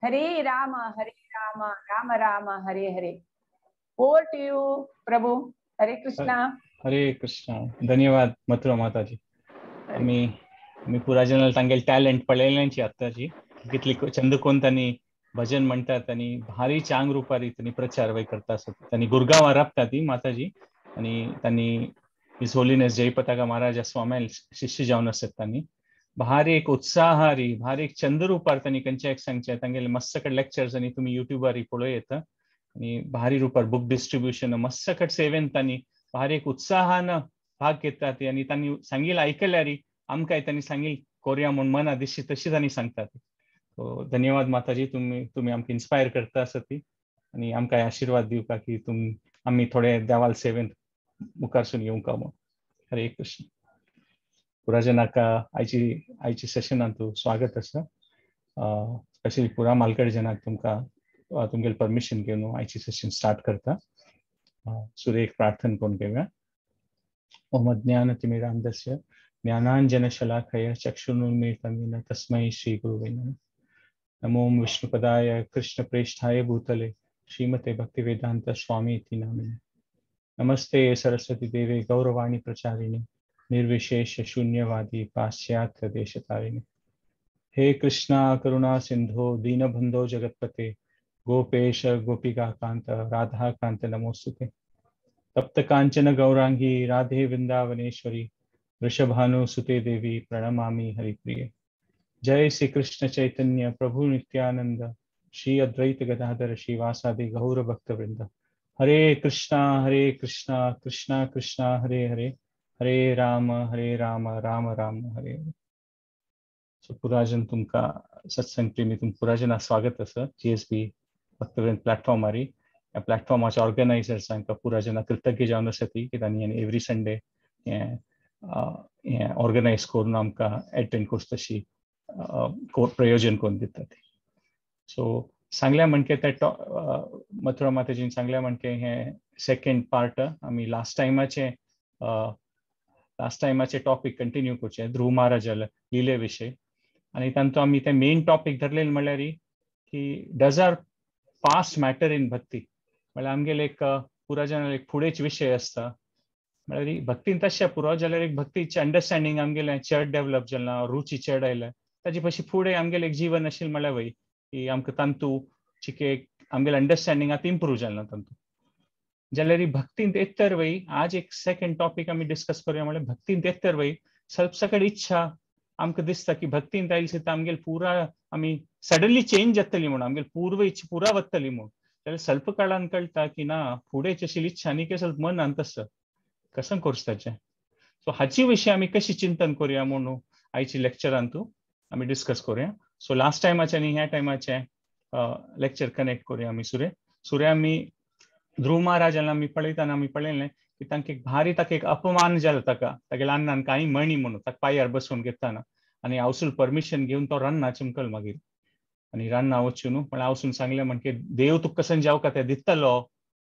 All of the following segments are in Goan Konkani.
Hare Rama Rama Rama Rama Hare Hare. Over to you Prabhu. Hare Krishna. Hare Krishna. धन्यवाद मथुरा माताजी. आमी आमी पुराजनाल तांगेले टॅलंट पळयलेंची आत्ताची कितली चंद्रकोन तांणी भजन म्हणटात आनी भारी चांग रुपारी तांणी प्रचार वय करता आसत. तांणी गुरगांवां राबता ती माताजी आनी तांणी his holiness Jayapataka महाराजा स्वाम्याल शिष्य जावन आसत. तांणी भारी एक उत्साहारी भारी एक चंद्र रुपार तांणी खंयच्या एक सांगचें तांगेले मस्त कड लेक्चर्स आनी तुमी युट्यूबार पळोवं येता आनी भारी रुपार बुक डिस्ट्रिब्युशन मस्त कड सेवेन तांणी भारी एक उत्साहान भाग घेतात आनी तांणी सांगिल्लें आयकल्यार आमकांय तांणी सांगिल्लें कोरया म्हूण मना दिशी तशी तांणी सांगतात. सो धन्यवाद माताजी, तुमी तुमी आमकां इन्स्पायर करता आसा ती आनी आमकां आशिर्वाद दिवपाक की तुम आमी थोडे देवाल सेवेंत मुखारसून येवंक म्हूण. हरे कृष्ण. पुराजनाक आयची आयची सेशनांत स्वागत आसा. स्पेशली पुरा मालकड जनाक तुमकां तुमगेले परमिशन घेवन आयची सेशन स्टार्ट करता. सुरे एक प्रार्थना करून घेवया. ओम अज्ञानतिमिरान्धस्य ज्ञानाञ्जनशलाकया चक्षुरुन्मीलितं येन तस्मै श्रीगुरुवे नमः. नमो विष्णुपदाय कृष्णप्रेष्ठाय भूतले श्रीमते भक्तिवेदांत स्वामी इति नामिने. नमस्ते सरस्वती देवे गौरवाणी प्रचारिणे निर्विशेष शून्यवादी पाश्चात्य देशतारिणे. हे कृष्णा करुणा सिंधो दीनबंधो जगत्पते गोपेश गोपिका कांत राधा कांत नमोस्तुते. तप्त कांचन गौरांगी राधे वृंदावनेश्वरी वृषभानु सुते देवी प्रणमामि हरिप्रिये. जय श्री कृष्ण चैतन्य प्रभु नित्यानंद श्री अद्वैत गदाधर श्रीवासादि गौर भक्त वृंद. हरे कृष्णा कृष्णा कृष्णा हरे हरे, हरे राम राम राम हरे हरे. सो पुराजन तुमकां सत्संग प्रेमी तुम पुराजना स्वागत आसा जीएसबी भक्तवृंद प्लॅटफॉर्मारी. ह्या प्लॅटफॉर्माच्या ऑर्गनायझर्सांक पुराजना कृतज्ञ जावन आसा ती की तांणी एवरी संडे हें हें ऑर्गनायज करून आमकां एटेंड करता तशी प्रयोजन करून दिता ती. सो सांगल्या म्हणके ते मथुरा माताजीन सांगल्या म्हणके हें सेकेंड पार्ट आमी लास्ट टायमाचे टॉपीक कंटिन्यू करचे ध्रुव महाराजाले लिले विशय. आनी तांतू आमी ते मेन टॉपीक धरलेले म्हणल्यार की does our past matter in bhakti. म्हळ्यार आमगेले एक पुराजनाले एक फुडेच विशय आसता. म्हळ्यार भक्तीन तशें पुरो जाल्यार एक भक्तीचें अंडरस्टँडींग आमगेलें चड डेवलप जालां, रुची चड आयल्या, ताजे पशी फुडें आमगेलें एक जीवन आशिल्लें म्हळ्यार वय की आमकां तांतू चिके आमगेलें अंडरस्टँडींग आतां इम्प्रूव जालां तांतू. जाल्यार भक्तींत येत तर वय आज एक सेकंड टॉपीक आमी डिस्कस करूया. म्हळ्यार भक्तींत येत तर वय सल्प इच्छा आमकां दिसता की भक्तींत आयली सुद्दां आमगेले पुरा आमी सडनली चेंज जातली म्हणून आमगेले पूर्व इच्छा पुरा वतली म्हूण. जाल्यार स्वल्प काळान कळटा की ना, फुडें आशिल्ली इच्छा आनी स्वल्प मनान तसं कसं करचें ताचें. सो हाची विशय आमी कशी चिंतन करूया म्हणून आयची लेक्चरान तूं आमी डिस्कस करूया. सो लास्ट टायमाचे आनी ह्या टायमाचे लेक्चर कनेक्ट करूया आमी. सुरे सुरे आमी ध्रुव महाराजाला आमी पळयतना आमी पळयलें की तांकां एक भारी ताका एक अपमान जालो ताका तागेल्या अन्नान कांय म्हणी म्हणून ताका पांयार बसोवन घेतना आनी आवसूल परमिशन घेवन तो रान्ना चमकल मागीर आनी रान्ना वचून न्हू पण आवसून सांगलें म्हणके देव तुका कसन जावका ते दितलो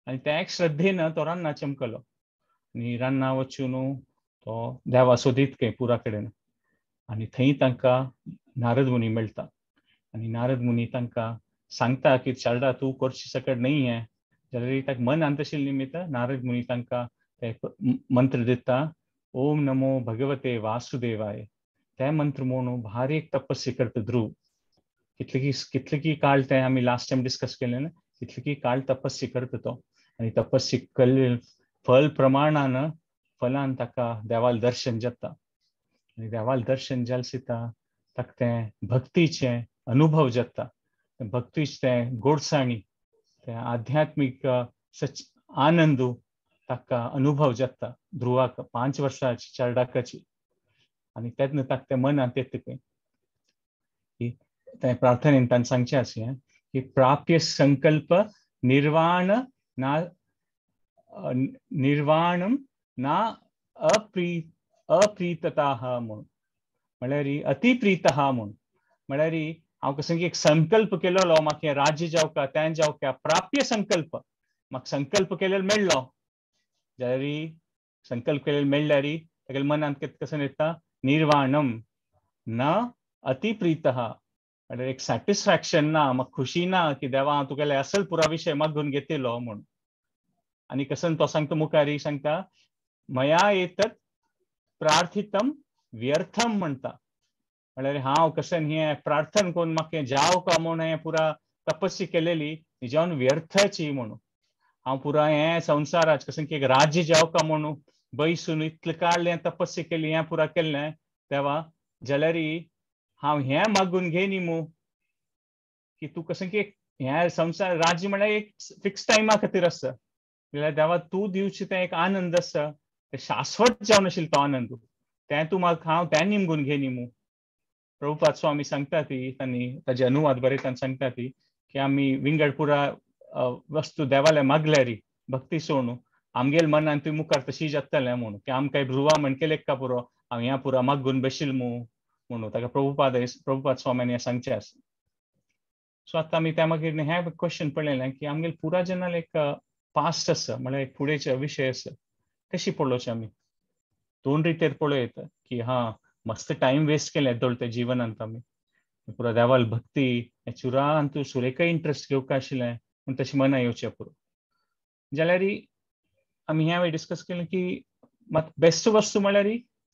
आनी त्या एक श्रद्धेन तो रान्ना चमकलो आनी रान्ना वचून तो देवा सोदीत खंय पुरा कडेन आनी थंय तांकां नारद मुनी मेळटा आनी नारद मुनी तांकां सांगता की चालडा तूं करची सकट न्ही हें. जाल्यार ताका मन तशें निमित्त नारद मुनी तांकां ते मंत्र दिता, ओम नमो भगवते वासुदेवाय. ते मंत्र म्हणून भारी एक तपस्या करता ध्रुव. कितले कितले की काळ ते आमी लास्ट टायम डिस्कस केले ना, कितले की काळ तपस्या करता तो आनी तपस्या केल्ले फल प्रमाणान फलान ताका देवाल दर्शन जाता आनी देवाल दर्शन जाल सिता ताका तें भक्तीचें अनुभव जाता, भक्तीचें तें गोडसाणी तें आध्यात्मीक सच आनंद ताका अनुभव जाता ध्रुवाक 5 वर्सांची चारडाकाची. आनी तेन्ना ताका तें मनांत येता खंय की तें प्रार्थनेन ताणें सांगचें आसा की प्राप्य संकल्प निर्वाण ना निर्वाणम ना अप्रीतताः म्हूण, म्हळ्यार अतिप्रीतः म्हूण. म्हळ्यार हांव कसं की एक संकल्प केलेलो म्हाका हें राज्य जावका तें जावका, प्राप्य संकल्प म्हाका संकल्प केलेलो मेळ्ळो जाल्यार संकल्प केलेलो मेळ्ळ्यार तागेल्या मनांत कितें कसं येता निर्वाणम न अतिप्रीतः. म्हणल्यार एक सॅटिस्फॅक्शन ना, म्हाका खुशी ना की देवा हांव तुगेले असल पुरा विशय मागून घेतिलो म्हूण. आनी कसन तो सांगता मुखारी सांगता मया एतत् प्रार्थितम व्यर्थम म्हणटा. म्हणल्यार हांव कसन हें प्रार्थन करून म्हाका जाव का म्हूण हें पुरा तपस्या केलेली जावन व्यर्थची म्हणून. हांव पुरा हें संवसाराच कसन की एक राज्य जाव का म्हणून बैसून इतलें काडलें तपस्या केली हें पुरा केल्लें देवा, जाल्यार हांव हें मागून घे न्ही मू की तूं कशें की हें संवसार राज्य म्हणल्यार एक फिक्स टायमा खातीर आसा, जाल्यार देवा तूं दिवचें तें एक आनंद आसा तें शाश्वत जावन आशिल्लो तो आनंद, तें तूं म्हाका हांव तें निमगून घे न्ही मू. प्रभुपाद स्वामी सांगता ती तांणी ताजे अनुवाद बरयतना सांगता ती की आमी विंगड पुरा वस्तू देवाले मागल्यारी भक्ती सोडून आमगेल मनान तुवें मुखार तशी जातलें म्हणून की आमकां ध्रुवा म्हणकेले का पुरो हांव ह्या पुरा मागून बशील मू म्हणून ताका प्रभुपाद प्रभुपाद स्वाम्यांनी हें सांगचें आसा. सो आतां आमी त्या मागीर हें क्वेश्चन पळयलें की आमगेल पुरा जनाल एक पास्ट आसा म्हणल्यार एक फुडेचे विशय आसा, कशी पळोवचें आमी दोन रितेर पळोवं येता की हा मस्त टायम वेस्ट केलें दोळते जिवनांत आमी पुरा देवाल भक्ती चुरान तूं सुरेकय इंट्रस्ट घेवंक आशिल्लें पूण तशें मना येवचें पुरो. जाल्यार आमी ह्या वेळ डिस्कस केलें की मात बेस्ट वस्तू म्हणल्यार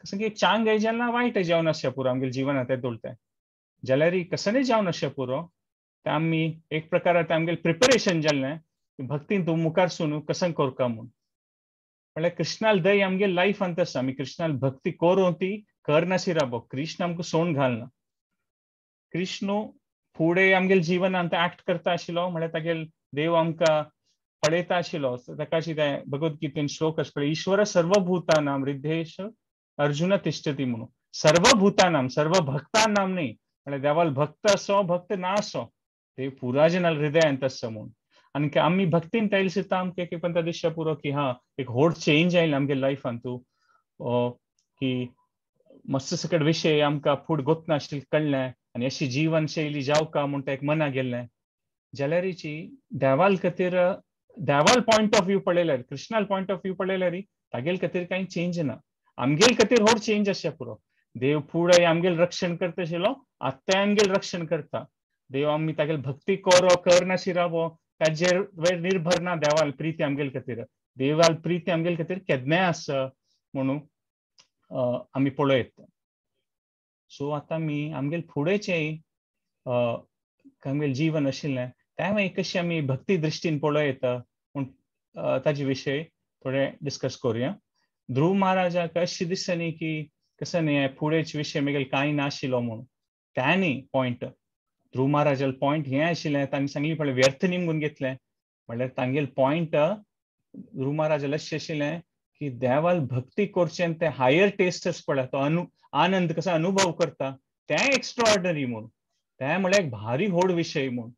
कसं की चांग जावन वायट जावन आसचें पुरो आमगेले जिवनांत तें दोळतें, जाल्यार कसं जावन आसचें पुरो तें आमी एक प्रकार आमगेलें प्रिपरेशन जाल्लें भक्तीन तूं मुखार सून कसं करका म्हूण. म्हणल्यार कृष्णाल दय आमगे लायफांत आसा, आमी कृष्णाल भक्ती करूं ती करनाशी राबो, कृष्ण आमकां सोण घालना. कृष्ण फुडें आमगेले जिवनांत एक्ट करता आशिल्लो म्हणल्यार तागेल देव आमकां पळयता आशिल्लो. ताका तें भगवद्गीतेन श्लोक आसा पळय, ईश्वर सर्वभूतानां हृदयेश अर्जुन तिष्ठती म्हणून. सर्वभूतानां सर्व भक्तानां न्ही, म्हणल्यार देवाल भक्त असो भक्त ना असो ते पुरा जनाल हृदयांत आसा म्हणून. आनी आमी भक्तीन ताईल सुद्दां आमकां एक एकदा दिसता पुरो की हा एक व्हड चेंज आयला आमगे लायफान तूं की मस्त सकट विशय आमकां फूड गोतनाशिल्लें कळ्ळें आनी अशी जीवन शैली जावका म्हूण तें एक मना गेल्लें. जाल्यारीची देवाल खातीर देवाल पॉयंट ऑफ व्यू पळयल्यार कृष्णाल पॉयंट ऑफ व्यू पळयल्यार तागेल खातीर कांय चेंज ना, आमगेल खातीर व्हड चेंज आसचें पुरो. देव फुडें आमगेल रक्षण करता आशिल्लो आतांय आमगेल रक्षण करता. देव आमी तागेल भक्ती करो करनाशी रावो ताजेर वयर निर्भर ना देवाल प्रिती आमगेल खातीर, देवाल प्रिती आमगेल खातीर केन्नाय आसा म्हणून आमी पळयत. सो आतां आमी आमगेल फुडेचें आमगेल जीवन आशिल्लें तें मागीर कशें आमी भक्ती दृश्टीन पळयता म्हूण ताजे विशय थोडे डिस्कस करुया. ध्रुव महाराजाक अशें दिसता न्ही की कसं न्ही फुडेच विशय मागीर कांय नाशिल्लो म्हूण, तें न्ही पॉयंट. ध्रुव महाराजाल पॉयंट हें आशिल्लें तांणी सांगली पळय व्यर्थ निमगून घेतलें म्हणल्यार तांगेल पॉयंट ध्रुव महाराजाल अशें आशिल्लें की देवाल भक्ती करचें तें हायर टेस्ट आसा पळय, तो आनंद कसो अनुभव करता तें एक्स्ट्राऑर्डनरी म्हूण, तें म्हणल्यार एक भारी व्हड विशय म्हूण.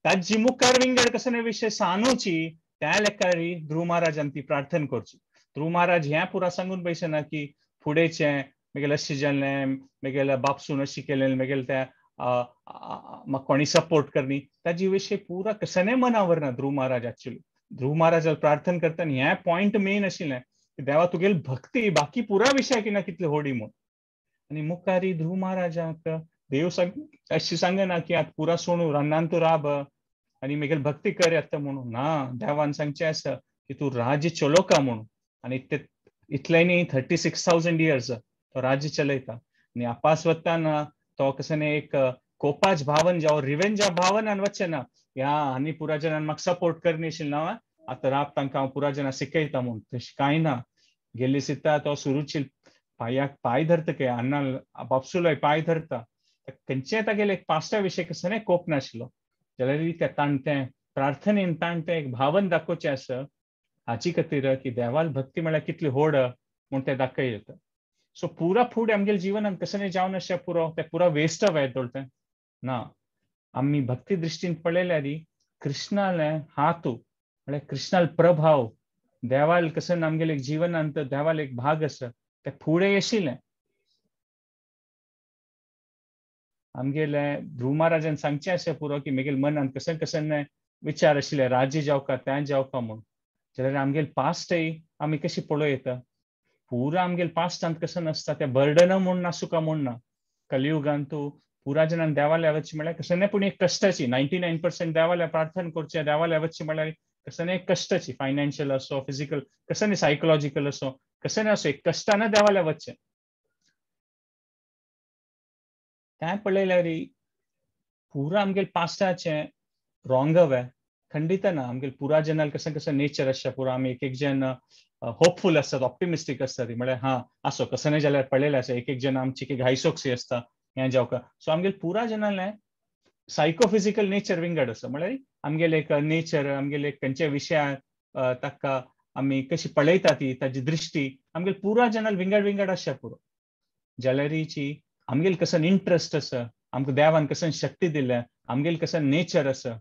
ताजी मुखार विंगड कसो विशय सानूची त्या लेखारी ध्रुव महाराजान ती प्रार्थना करची. ध्रुव महाराज हें पुरा सांगून पयशे ना की फुडेचें मागीर अशें जालें मागीर बापसून अशें केलें मागीर त्या म्हाका कोणी सपोर्ट करनी, ताजी विशय पुरा कसने मनावर ना ध्रुव महाराज. एक्चुअली ध्रुव महाराजाल प्रार्थना करतना हें पॉयंट मेन आशिल्लें की देवा तुगेली भक्ती बाकी पुरा विशय की ना कितले होडी म्हूण. आनी मुखारी ध्रुव महाराजाक देव सांग अशें सांगना की आतां पुरा सोणू रानान तूं राब आनी मागीर भक्ती कर आतां म्हणून ना, देवान सांगचें आसा की तूं राज्य चलोवका म्हणून. आनी ते इतलें न्ही 36,000 इयर्स तो राज्य चलयता. आनी आपास वतना तो कसं एक कोपाच भावन जावं रिवेंजा भावनान वचना ना ह्या आनी पुरा जनान म्हाका सपोर्ट करनी आशिल्लें ना आतां राब तांकां हांव पुरा जनां शिकयता म्हूण, तशें कांय ना. गेल्ली सिता तो सुरूची पांयाक पांय धरता काय अण्णा बापसुलोय पांय धरता, खंयचेय तागेले एक पास्टा विशय कसं कोप नाशिल्लो. जाल्यार त्या ताणतें प्रार्थनेन ताणतें एक भावन दाखोवचें आसा हाची खातीर की देवाल भक्ती म्हळ्यार कितली व्हड म्हूण तें दाखयता. सो पुरा फुडें आमगेले जिवनान कसं जावन आसचें पुरो तें पुरा वेस्ट वयर दवरतें ना. आमी भक्ती दृश्टीन पळयल्यार कृष्णालें हातू म्हळ्यार कृष्णाल प्रभाव देवाल कसं आमगेले एक जिवनांत देवाल एक भाग आसा तें फुडें आशिल्लें. आमगेले ध्रुव महाराजान सांगचें आसा पुरो की मागीर मनांत कसं कसं विचार आशिल्ले राज्य जावका तें जावका म्हूण, जाल्यार आमगेले पास्टय आमी कशी पळोवं येता पुरा आमगेले पास्टांत कसं नासता तें बर्डन म्हूण नासुका म्हूण ना. कलियुगान तूं पुरा जणान देवाल्या वचचें म्हळ्यार कशें न्हय पूण एक कश्टाची 99% देवाल्या प्रार्थना करचें, देवाल्या वचचें म्हळ्यार कशें न्हय एक कश्टाची, फायनान्शियल असो, फिजिकल कशें न्हय, सायकोलॉजिकल असो, कशें न्हय असो एक कश्टान देवाल्या वचचें. तें पळयल्यार पुरा आमगेले पास्टाचें रॉंग वे खंडित ना. आमगेले पुरा जनाल कशें कशें नेचर आसता पुरा आमी एक एक जण होपफूल आसतात, ऑप्टिमिस्टीक आसतात, म्हळ्यार हां आसो कशें न्हय जाल्यार पळयलें आसा. एक एक जण आमची घायसोक्षी आसता हें जावका. सो आमगेले पुरा जनालें सायकोफिजिकल नेचर विंगड आसा. म्हळ्यार आमगेले एक नेचर, आमगेले खंयच्या विशयार ताका आमी कशी पळयता ती ताजी दृश्टी आमगेले पुरा जनाल विंगड विंगड आसता पुरो. जाल्यारीची आमगेले कसन इंट्रस्ट आसा, आमकां देवान कसन शक्ती दिल्या, आमगेले कसन नेचर आसा,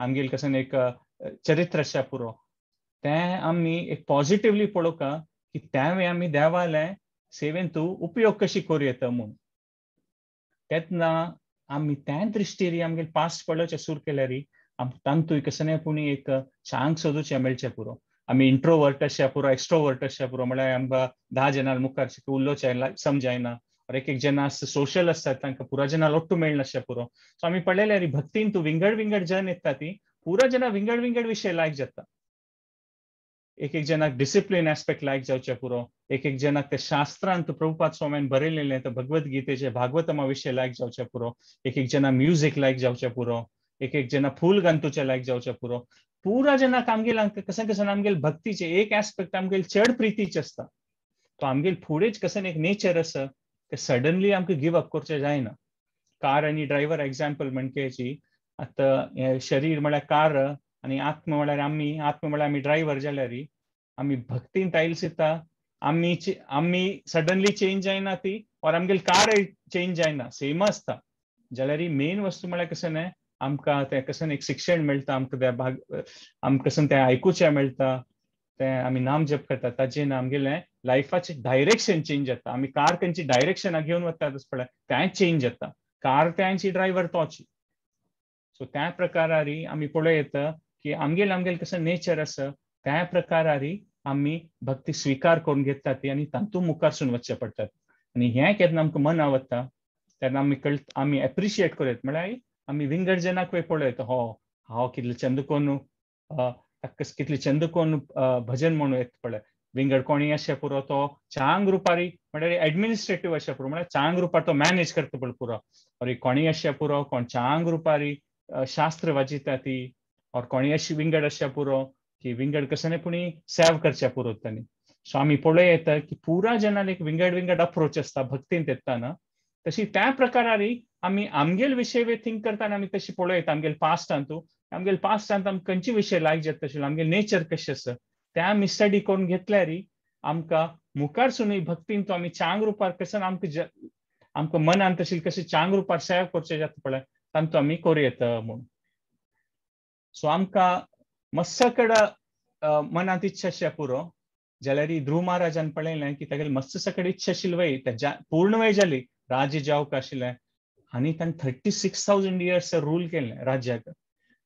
आमगेले कसन एक चरित्र आसा पुरो, तें आमी एक पॉजिटिवली पळोवका की त्यावेळी आमी देवाले सेवेन तूं उपयोग कशी करूं येता म्हूण. तेन्ना आमी त्या दृश्टीरी आमगेले पास्ट पळोवचें सुरू केल्यार आमकां तांतूय कशें न्हय पूण एक चांग सोदूचें मेळचें पुरो. आमी इंट्रोवर्ट आसया पुरो, एक्स्ट्रोवर्ट आसया पुरो, म्हळ्यार आमकां 10 जणां मुखार उलोवचें समजायना. एक एक जण आसता सोशल आसतात, तांकां पुरा जणां लोट्टू मेळनासता पुरो. सो आमी पळयल्यार भक्तीन तूं विंगड विंगड जण येता ती पुरा जणां विंगड विंगड विशय लायक जाता. एक एक जणाक डिसिप्लीन एस्पेक्ट लायक जावचे पुरो, एक एक जणाक ते शास्त्रांत प्रभुपाद स्वामीन बरयलेलें ते भगवद्गीतेचे भागवतमा विशय लायक जावचे पुरो, एक एक जणां म्युजीक लायक जावचे पुरो, एक एक जणां फूल गंतूचे लायक जावचे पुरो. पुरा जणांक आमगेले कशें कशें आमगेले भक्तीचे एक एस्पेक्ट आमगेले चड प्रितीचे आसता. तो आमगेले फुडेंच कशें एक नेचर आसा ते सडनली आमकां गिव अप करचें जायना. कार आनी ड्रायव्हर एग्जाम्पल म्हणकेची आतां हें शरीर म्हळ्यार कार आनी आत्मा म्हळ्यार आमी, आत्मा म्हळ्यार आमी ड्रायव्हर जाल्यार आमी भक्तीन तायल सिता आमी आमी सडनली चेंज जायना ती, और आमगेली कार चेंज जायना, सेम आसता. जाल्यार मेन वस्तू म्हळ्यार कशें न्हय आमकां तें कशें एक शिक्षण मेळटा, आमकां त्या भाग आमकां कशें तें आयकुचें मेळटा, तें आमी नाम जप करता, ताजेन आमगेलें लायफाचें डायरेक्शन चेंज जाता. आमी कार खंयची डायरेक्शनाक घेवन वता तशें पळय तेंच चेंज जाता, कार तेंची ड्रायव्हर तोची. सो त्या प्रकारारी आमी पळोवं येता की आमगेले आमगेले कशें नेचर आसा त्या प्रकारारी आमी भक्ती स्विकार करून घेतात ती आनी तातूंत मुखारसून वचचें पडटात. आनी हें केन्ना आमकां मना वता तेन्ना आमी आमी एप्रिशिएट करूं येता, म्हळ्यार आमी विंगड जनाक पळोवं येता, हो हांव कितले चंद कोन्न ताका कितले चंद कोन्न भजन म्हणूं येता पळय. विंगड कोणी अशें पुरो तो चांग रुपारी म्हळ्यार एडमिनिस्ट्रेटीव अशें पुरो, म्हळ्यार चांग रुपार तो मॅनेज करता पळय पुरो. और कोणी अशें पुरो कोण चांग रुपारी शास्त्र वाजिता ती, और कोणी अशी विंगड अशें पुरो की विंगड कशें न्हय पूण सेव करचें पुरो तांणी. सो आमी पळोवं येता की पुरा जणांक एक विंगड विंगड अप्रोच आसता भक्तींत येतना. तशी त्या प्रकारारी आमी आमगेल विशय थिंक करतना आमी तशी पळोवं येता आमगेले पास्टांतू, आमगेले पास्टांत आमकां खंयचे विशय लायक जाता तशें आमगेले नेचर कशें आसा तें आमी स्टडी करून घेतल्यार आमकां मुखारसूनय भक्तीन तो आमी चांग रुपार कशें आमकां आमकां मनान तशें कशें चांग रुपार सेव करचें जाता पळय तांतू आमी करूं येता म्हूण. सो आमकां मस्स कडेन मनांत इच्छा आसता पुरो. जाल्यार ध्रुव महाराजान पळयलें की तागेली मस्त कडेन इच्छा आशिल्ली वय तेज्या पूर्ण वय जाली, राज्य जावंक आशिल्लें आनी ताणें 36,000 इयर्स रूल केलें राज्याक.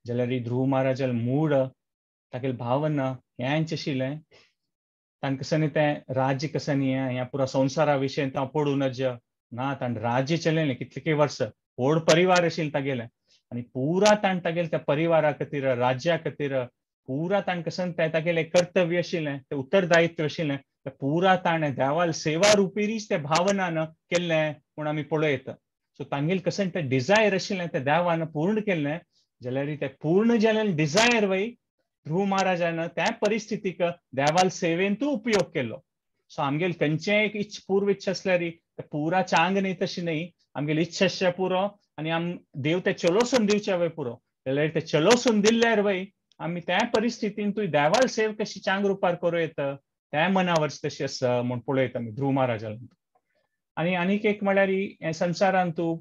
जाल्यार ध्रुव महाराजाल मूड तागेली भावना हेंच आशिल्लें, तांकां कशें न्ही तें राज्य कशें न्ही ह्या पुरा संवसारा विशयन तांव पडूं नज ना, ताणें राज्य चलयलें कितले वर्स, व्हड परिवार आशिल्लें तागेलें आनी पुरा ताणें तागेलें त्या परिवारा खातीर राज्या खातीर पुरा ताणें कशें तें तागेलें कर्तव्य आशिल्लें, तें उत्तरदायित्व आशिल्लें, तें पुरा ताणें देवाल सेवा रुपीरीच त्या भावनान केल्लें म्हूण आमी पळोवं येता. सो तांगेलें कशें तें डिजायर आशिल्लें तें देवान पूर्ण केल्लें. जाल्यार तें पूर्ण जाल्लें डिजायर वय ध्रुव महाराजान त्या परिस्थितीक देवाल सेवेंतू उपयोग केलो. सो आमगेले खंयचें एक इच्छा पूर्व इच्छा आसल्यार तें पुरा चांग न्ही तशें न्ही, आमगेली इच्छा आसच्या पुरो आनी आम देव तें चलोसून दिवचें वय पुरो. जाल्यार तें चलोसून दिल्यार वय आमी त्या परिस्थितीन तूं देवाल सेव कशी चांग रुपार करूं येता त्या मनावर तशी आसा म्हूण पळयता आमी ध्रुव महाराजान. आनी आनीक एक म्हळ्यार हें संवसारान तूं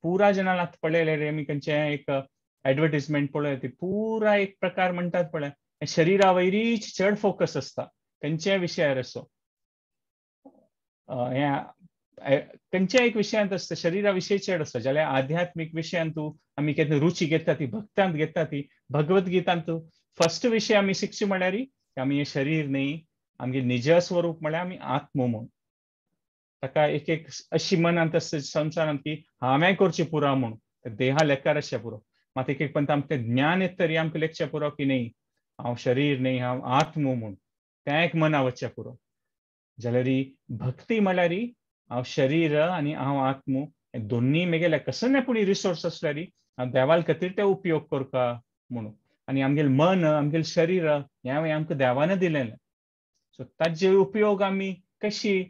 पुरा जणांक आतां पळयलें आमी खंयचें एक एडवर्टीजमेंट पळय ती पुरा एक प्रकार म्हणटात पळय शरिरा वयरीच चड फोकस आसता खंयच्याय विशयार असो, ह्या खंयच्याय एक विशयांत आसता शरिरा विशय चड आसता. जाल्यार आध्यात्मीक विशयांत तूं आमी केन्ना रुची घेता ती भक्तांत घेता ती भगवद्गीतांत फर्स्ट विशय आमी शिकचे म्हळ्यार आमी हें शरीर न्ही, आमगे निज स्वरूप म्हळ्यार आमी आत्मो म्हूण. ताका एक एक अशी मनांत आसता संवसारांत की हांवें करची पुरो म्हूण, देहा लेखार आसचें पुरो. मात एक एक पण आमकां तें ज्ञान येत तरी आमकां लेखचें पुरो की न्ही हांव शरीर न्ही हांव आत्मो म्हूण, तें एक मना वचचें पुरो. जाल्यार भक्ती म्हळ्यार हांव शरीर आनी हांव आत्मो हे दोन्ही मेगेले कसले पूण रिसोर्स आसल्यार हांव देवाल खातीर ते उपयोग करता म्हणून. आनी आमगेलें मन आमगेलें शरीर हें आमकां देवान दिलेलें, सो ताजे उपयोग आमी कशी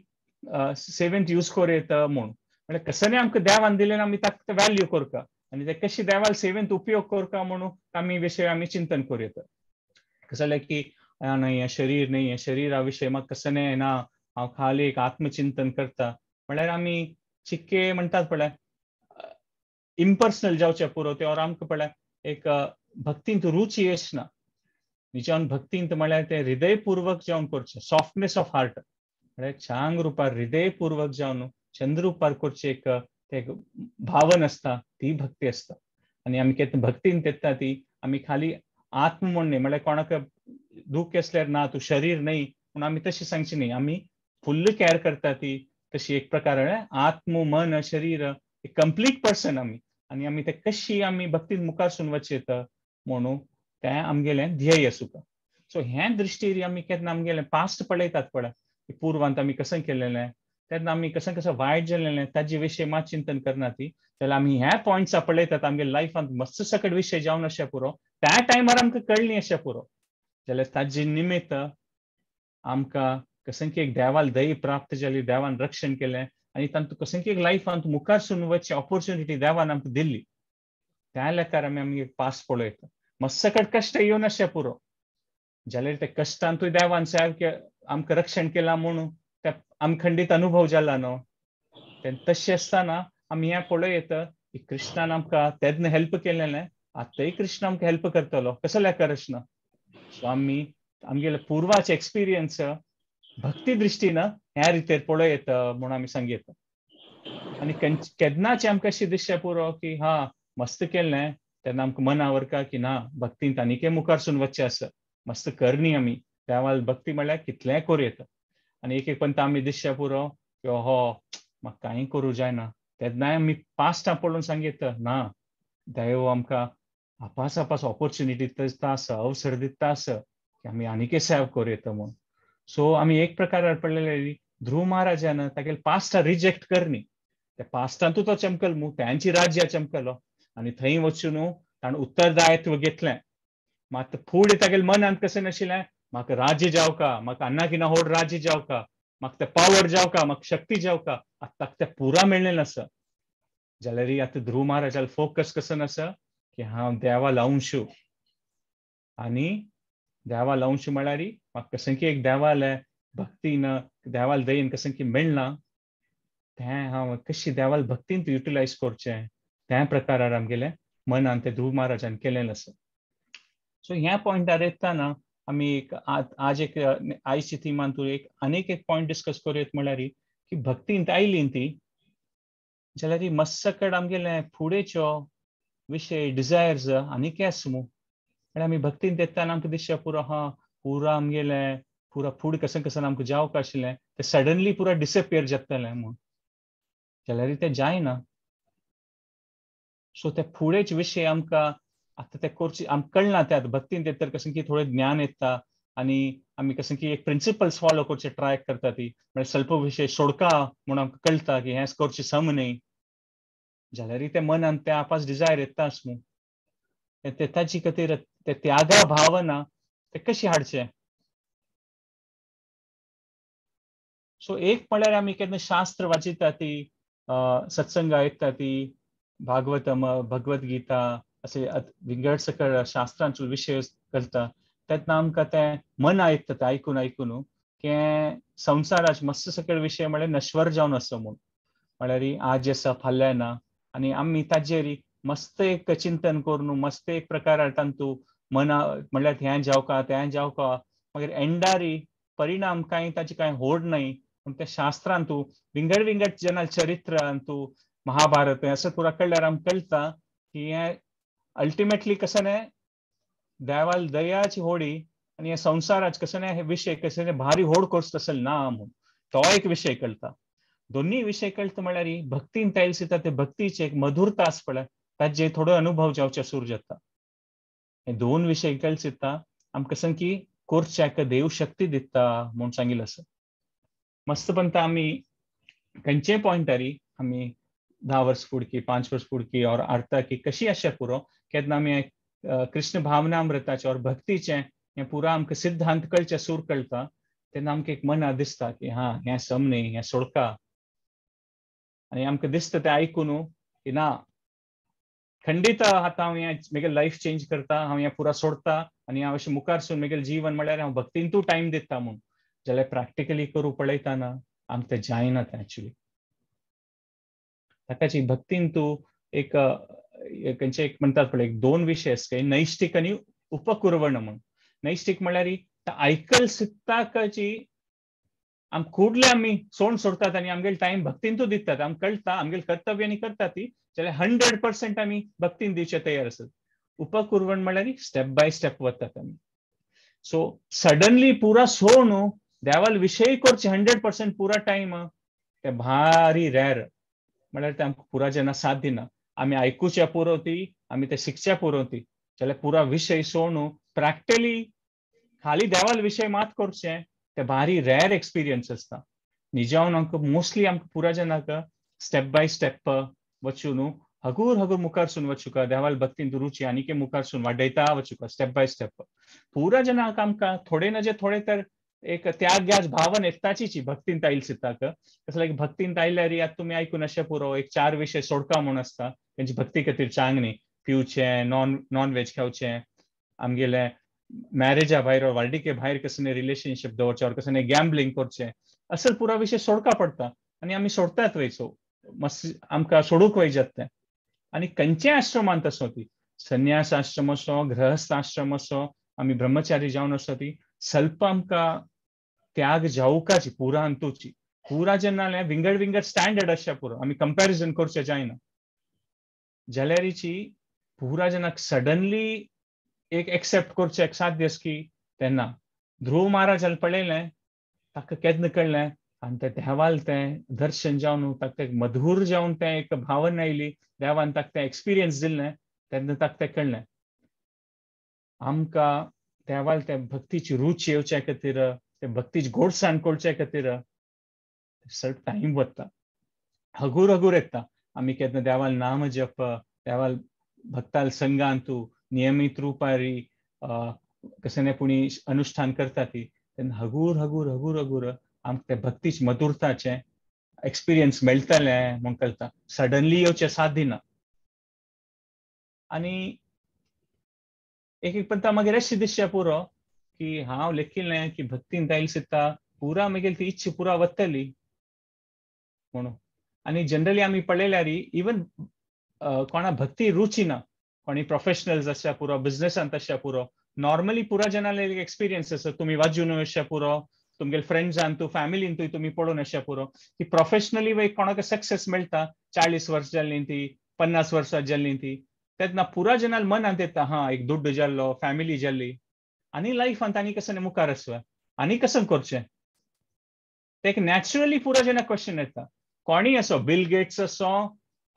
सेवेंत यूज करूं येता म्हूण. म्हळ्यार कसलें आमकां देवान दिलें आमी ताका वॅल्यू करता आनी ते कशी देवाल सेवेंत उपयोग करता म्हणून आमी विशय आमी चिंतन करूं येता. कसलें जालें की न्हय हें शरीर न्हय हें शरीरा विशय म्हाका कसलें ना, हांव खाली एक आत्मचिंतन करता. म्हळ्यार आमी चिक्के म्हणटात पळय इम्पर्सनल जावचें पुरो ते, और आमकां पळय एक भक्तींत रुची येच ना. निजान भक्तींत म्हळ्यार तें हृदयपूर्वक जावन करचें, सॉफ्टनेस ऑफ हार्ट म्हळ्यार चांग रुपार हृदयपूर्वक जावन चंद्र रुपार करचें एक ते भावन आसता, ती भक्ती आसता. आनी आमी केन्ना भक्तीन येता ती आमी खाली आत्म म्हूण न्ही, म्हळ्यार कोणाक दूख आसल्यार ना तूं शरीर न्ही पूण आमी तशें सांगचें न्ही, आमी फुल्ल कॅर करता ती तशी एक प्रकार आत्म मन शरीर एक कंप्लीट पर्सन आमी. आनी आमी ते कशी आमी भक्तीन मुखारसून वचयता म्हणून तें आमगेलें ध्येय आसूंक. सो हे दृश्टीर आमी केन्ना आमगेलें पास्ट पळयतात पळय, पुर्वांत आमी कशें केलेलें तेन्ना आमी कशें कशें वायट जालेलें ताजे विशय मात चिंतन करना ती. जाल्यार आमी ह्या पॉयंट्सा पळयतात आमगे लायफांत मस्त सकट विशय जावन अशें पुरो त्या टायमार आमकां कळ्ळी अशें पुरो. जाल्यार ताजे निमित्त आमकां कसं की एक देवाल दया प्राप्त जाली, देवान रक्षण केलें आनी तांतूं कसं की एक लायफांत मुखारसून वचची ऑपोर्च्युनिटी देवान आमकां दिल्ली. त्या लेखार आमी आमगे पास पळयता मस्त सकट कश्ट येवन अशें पुरो. जाल्यार ते कश्टांतूय देवान सारकें आमकां रक्षण केलां म्हणून ते आमकां खंडीत अनुभव जाला न्हू. तशें आसतना आमी हें पळयत की कृष्णान आमकां तेन्ना हेल्प केलेलें, आतांय कृष्ण आमकां हेल्प करतलो. कसो लेखा कृष्ण? सो आमी आमगेले पुर्वाचे एक्सपिरियन्स भक्ती दृश्टीन ह्या रितीर पळयत म्हूण आमी सांगयता. आनी केन्नाच आमकां अशी दिसचें पुरो की हा मस्त केलें तेन्ना आमकां मना व्हरका की ना भक्तींत आनीकय मुखारसून वचचें आसा, मस्त करणी आमी देवाल भक्ती म्हळ्यार कितलेंय करूं येता. आनी एक एक पंत आमी दिसचें पुरो की हो म्हाका कांय करूं जायना, तेन्नाय आमी पास्टां पळोवन सांगयता ना देव आमकां आपास आपास ऑपोर्च्युनिटी दिता आसा, अवसर दिता आसा की आमी आनीकय सेव करूं येता म्हूण. सो आमी एक प्रकार पडलेले ध्रुव महाराजान तागेले पास्टां रिजेक्ट करनी, त्या पास्टांतूच तो चमकल मू, त्यांची राज्य चमकलो आनी थंय वचून ताणें उत्तरदायित्व घेतलें. मात फुडें तागेले मनांत कशें नाशिल्लें म्हाका राज्य जावका, म्हाका अन्ना किना होड राज्य जावका, म्हाका तें पावर जावका, म्हाका शक्ती जावका, आतां ताका तें पुरा मेळ्ळें आसा. जाल्यार आतां ध्रुव महाराजालो फोकस कसो आसा की हांव देवा लावंशू, आनी देवा लावंशू म्हळ्यार म्हाका कसं की एक देवाले भक्तीन देवाल दयेन कसं की मेळना तें हांव कशी देवाल भक्तीन युटिलायज करचें त्या प्रकारार आमगेलें मनान ते ध्रुव महाराजान केलें आसा. सो ह्या पॉयंटार येतना आमी एक आज एक आयच्या थिमान तूं एक आनीक एक पॉयंट डिस्कस करूं म्हळ्यार की भक्तींत आयली ती जाल्यार मस्सकड आमगेलें फुडेच्यो विशय डिजायर्स आनीक आसा मू. म्हळ्यार आमी भक्तींत येतना आमकां दिसचें पुरो हा पुरा आमगेलें पुरा फूड कशें कशें आमकां जावंक आशिल्लें तें सडनली पुरा डिसअपियर जातलें म्हूण, जाल्यार तें जायना. सो ते फुडेच विशय आमकां आतां ते करचे आमकां कळना ते आतां भक्तीन येत तर कशें की थोडें ज्ञान येता आनी आमी कशें की एक प्रिंसिपल्स फॉलो करचे ट्राय करता ती, म्हळ्यार स्वल्प विशय सोडका म्हूण आमकां कळटा की हें करचें सम न्ही. जाल्यार ते मनान ते आपास डिजायर येताच न्हू, ते ताजी खातीर ते त्यागा भावना ते कशी हाडचें. सो एक म्हळ्यार आमी केन्ना शास्त्र वाचिता ती, सत्संग आयकता ती, भागवतम भगवद गीता असे विंगड सकळ शास्त्रांचो विशय करता तेन्ना आमकां तें मन आयकता तें आयकून आयकून की संवसाराचे मस्त सकळ विशय म्हळ्यार नश्वर जावन आसा म्हूण, म्हळ्यार आज आसा फाल्यां ना. आनी आमी ताजेर मस्त एक चिंतन करून मस्त एक प्रकार तांतू मना म्हळ्यार हें जावका तें जावका, मागीर एंडारी परिणाम कांय ताचे कांय होड न्हय. पूण त्या शास्त्रांतू विंगड विंगड जना चरित्रांतू महाभारत असं पुरा कळ्ळ्यार आमकां कळटा की हें अल्टिमेटली कसं न्हय देवाल दयाची होडी आनी हे संवसाराचे कसं न्हय हे विशय कसं न्हय भारी होड कोर्स तसं ना म्हूण तो एक विशय कळटा. दोन्ही विशय कळटा म्हळ्यार भक्तीन तायल सिता ते भक्तीचे एक मधुरता आस पळय ताजे थोडो अनुभव जावचे सूर जाता. हे दोन विशय कळटा सिता आमकां संकी कोरच्याक देव शक्ती दिता म्हूण सांगिल्लें आसा. मस्त पंता आमी खंयचे पॉयंटारी आमी 10 वर्स फुडकी 5 वर्स फुडकी और आर्ता की कशी आशा पुरो केन्ना आमी कृष्ण भावनामृताचें और भक्तीचें हें पुरा आमकां सिद्धांत कळचें सूर कळटा तेन्ना आमकां एक मना दिसता की हा हें सम न्ही हें सोडका. आनी आमकां दिसता तें आयकून की ना खंडीत आतां हांव हें म्हगेलें लायफ चेंज करता, हांव हें पुरा सोडटा आनी हांव अशें मुखारसून म्हगेलें जीवन म्हळ्यार हांव भक्तींतू टायम दिता म्हूण. जाल्यार प्रॅक्टिकली करूं पळयतना आमकां तें जायना तें एक्चुली. ताकाची भक्तीन तूं एक खंयचे एक म्हणटात पळय एक दोन विशय आसता, नैष्ठिक आनी उपकुर्वण म्हूण. नैष्ठिक म्हळ्यार आयकल सिद्धाची आम कुडले आमी सोण सोडतात आनी आमगेले टायम भक्तीन तूं दितात, आमकां कळटा आमगेले कर्तव्य आनी करतात ती, जाल्यार 100% आमी भक्तीन दिवचे तयार आसत. उपकुर्वण म्हळ्यार स्टेप बाय स्टेप वतात आमी. सो सडनली पुरा सोण देवाल विशय करचे 100% पुरा टायम ते भारी रेर म्हळ्यार ते आमकां पुरा जेन्ना साथ दिना. आमी आयकुच्या पुरो ती, आमी ते शिकच्या पुरो ती, जाल्यार पुरा विशय सोणू प्रॅक्टिकली खाली देवाल विशय मात करचे ते भारी रेर एक्सपिरियन्स आसता. निजावन आमकां मोस्टली आमकां पुरा जेन्ना स्टेप बाय स्टेप वचून हगूर हगूर मुखारसून वचुका देवाल भक्तीन रुची आनीक मुखारसून वाडयता वचुका स्टेप बाय स्टेप. पुरा जेन्ना आमकां थोडे ना जे थोडे तर एक त्याग भावन येताची भक्तीन ताईल सिताक. कसं लायक भक्तीन तायल्यार आतां तुमी आयकून अशें पुरो एक 4 विशय सोडका म्हूण आसता तेंची भक्ती खातीर चांग न्ही, पिवचें, नॉन वेज खावचें, आमगेले मॅरेजा भायर वार्डिके भायर कसले रिलेशनशीप दवरचें, कसले गॅम्बलिंग करचें, असल पुरा विशय सोडका पडटा आनी आमी सोडतात वयचो मस्त आमकां सोडूंक वय जाता तें. आनी खंयच्याय आश्रमांत आसो ती संन्यास आश्रम असो, गृहस्थ आश्रम असो, आमी ब्रह्मचारी जावन आसो ती स्वल्प आमकां त्याग जावकाची पुरा अंतुची पुरा जेन्ना विंगड विंगड स्टँडर्ड आसच्या पुरो आमी कंपॅरिजन करचें जायना. जाल्यारीची पुरा जेन्ना सडनली एक एक्सेप्ट करचें एक साध्य की तेन्ना ध्रुव महाराजान पळयलें ताका केन्ना कळ्ळें आनी तें देवाल तें दर्शन जावन ताका तें मधूर जावन तें एक भावना आयली, देवान ताका तें एक्सपिरियन्स दिलें तेन्ना ताका तें कळ्ळें. आमकां देवाल तें भक्तीची रुची येवच्या खातीर ते भक्तीची गोडसाण कळच्या खातीर सर टायम वता, हगूर हगूर येता. आमी केन्ना देवाल नाम जप, देवाल भक्ताल संगांतू नियमीत रुपारी कशें पुणी अनुष्ठान करता ती तेन्ना हगूर हगूर हगूर हगूर आमकां ते भक्तीच मधुरताचें एक्सपिरियन्स मेळटलें म्हूण कळटा. सडनली येवचें साथ दिना. आनी एक एक पंता मागीर अशें दिसचें पुरो की हांव लेखिल्लें की भक्तीन ताईल सिता पुरा मागीर ती इच्छा पुरा वतली म्हणून. आनी जनरली आमी पळयल्यार इवन कोणा भक्ती रुची ना, कोणी प्रोफेशनल्स आसच्या पुरो, बिझनेसांत आसच्या पुरो, नॉर्मली पुरा जणांले एक एक्सपिरियन्स आसा, तुमी वाजून आसच्या पुरो, तुमगेले फ्रेंड्सान तूं फॅमिलीन तूं तुमी पळोवन आसच्या पुरो की प्रोफेशनली वय कोणाक सक्सेस मेळटा 40 वर्स जाल्लीं ती, 50 वर्सां जाल्लीं ती, तेन्ना पुरा जणांल मनांत येता हा एक दुड्ड जाल्लो, फॅमिली जाल्ली आनी लायफांत आनी कसं मुखार आसवा आनी कसं करचें, ते एक नॅचरली पुरा जेन्ना क्वेश्चन येता. कोणीय असो बिल गेट्स असो,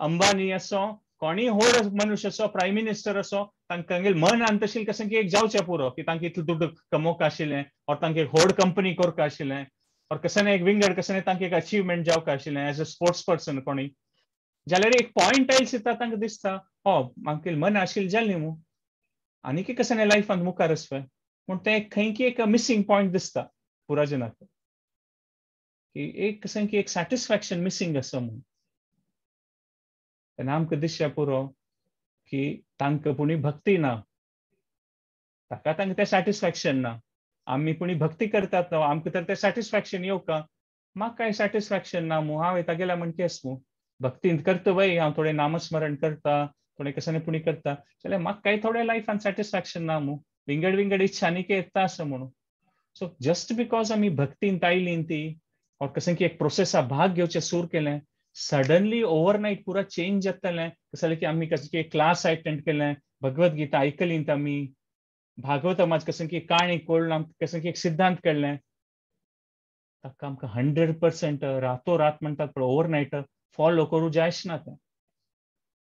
अंबानी असो, कोणीय व्हड मनुष्य असो, प्रायम मिनिस्टर असो, तांकां मनांत तशें कसं की एक जावचें पुरो की तांकां इतलें दुड्ड कमोवंक आशिल्लें और तांकां एक व्हड कंपनी करपाक आशिल्लें और कसं एक विंगड कसं तांकां एक अचिवमेंट जावंक आशिल्लें एज अ स्पोर्ट्स पर्सन कोणी, जाल्यार एक पॉयंट आयल सिता तांकां दिसता हो म्हाका मन आशिल्लें जालें न्हू आनी की कसं लायफांत मुखार आसपा, पूण तें खंय की एक मिसींग पॉयंट दिसता पुरा जनाक की एक कसं की एक सॅटिस्फॅक्शन मिसींग आसा म्हूण. तेन्ना आमकां दिसचें पुरो की तांकां पुणी भक्ती ना, ताका तांकां तें सॅटिस्फॅक्शन ना, आमी पुणी भक्ती करतात न्हू आमकां तर तें सॅटिस्फॅक्शन येवका, म्हाका कांय सॅटिस्फॅक्शन ना मू, हांव तागेल्या म्हणकेस मू भक्तींत करता वय, हांव थोडें नामस्मरण करता, थोडें कसं पुणी करता, जाल्यार म्हाका कांय थोडें लायफान सॅटिस्फॅक्शन ना मू, विंगड विंगड इच्छा आनी येता आसा म्हणून. सो जस्ट because आमी भक्तीन आयलीं ती और कसं की एक प्रोसेसा भाग घेवचें सूर केलें, सडनली ओवरनायट पुरा चेंज जातलें. कसं की आमी कसं की एक क्लास अटेंड केलें, भगवत गीता आयकली आमी, भागवतमाच कसं की काणी कळ्ळें, आमकां कसं की एक सिद्धांत कळ्ळें, ताका आमकां 100% रातोरात म्हणटात पण ओवरनायट फॉलो करूं जायच ना. तें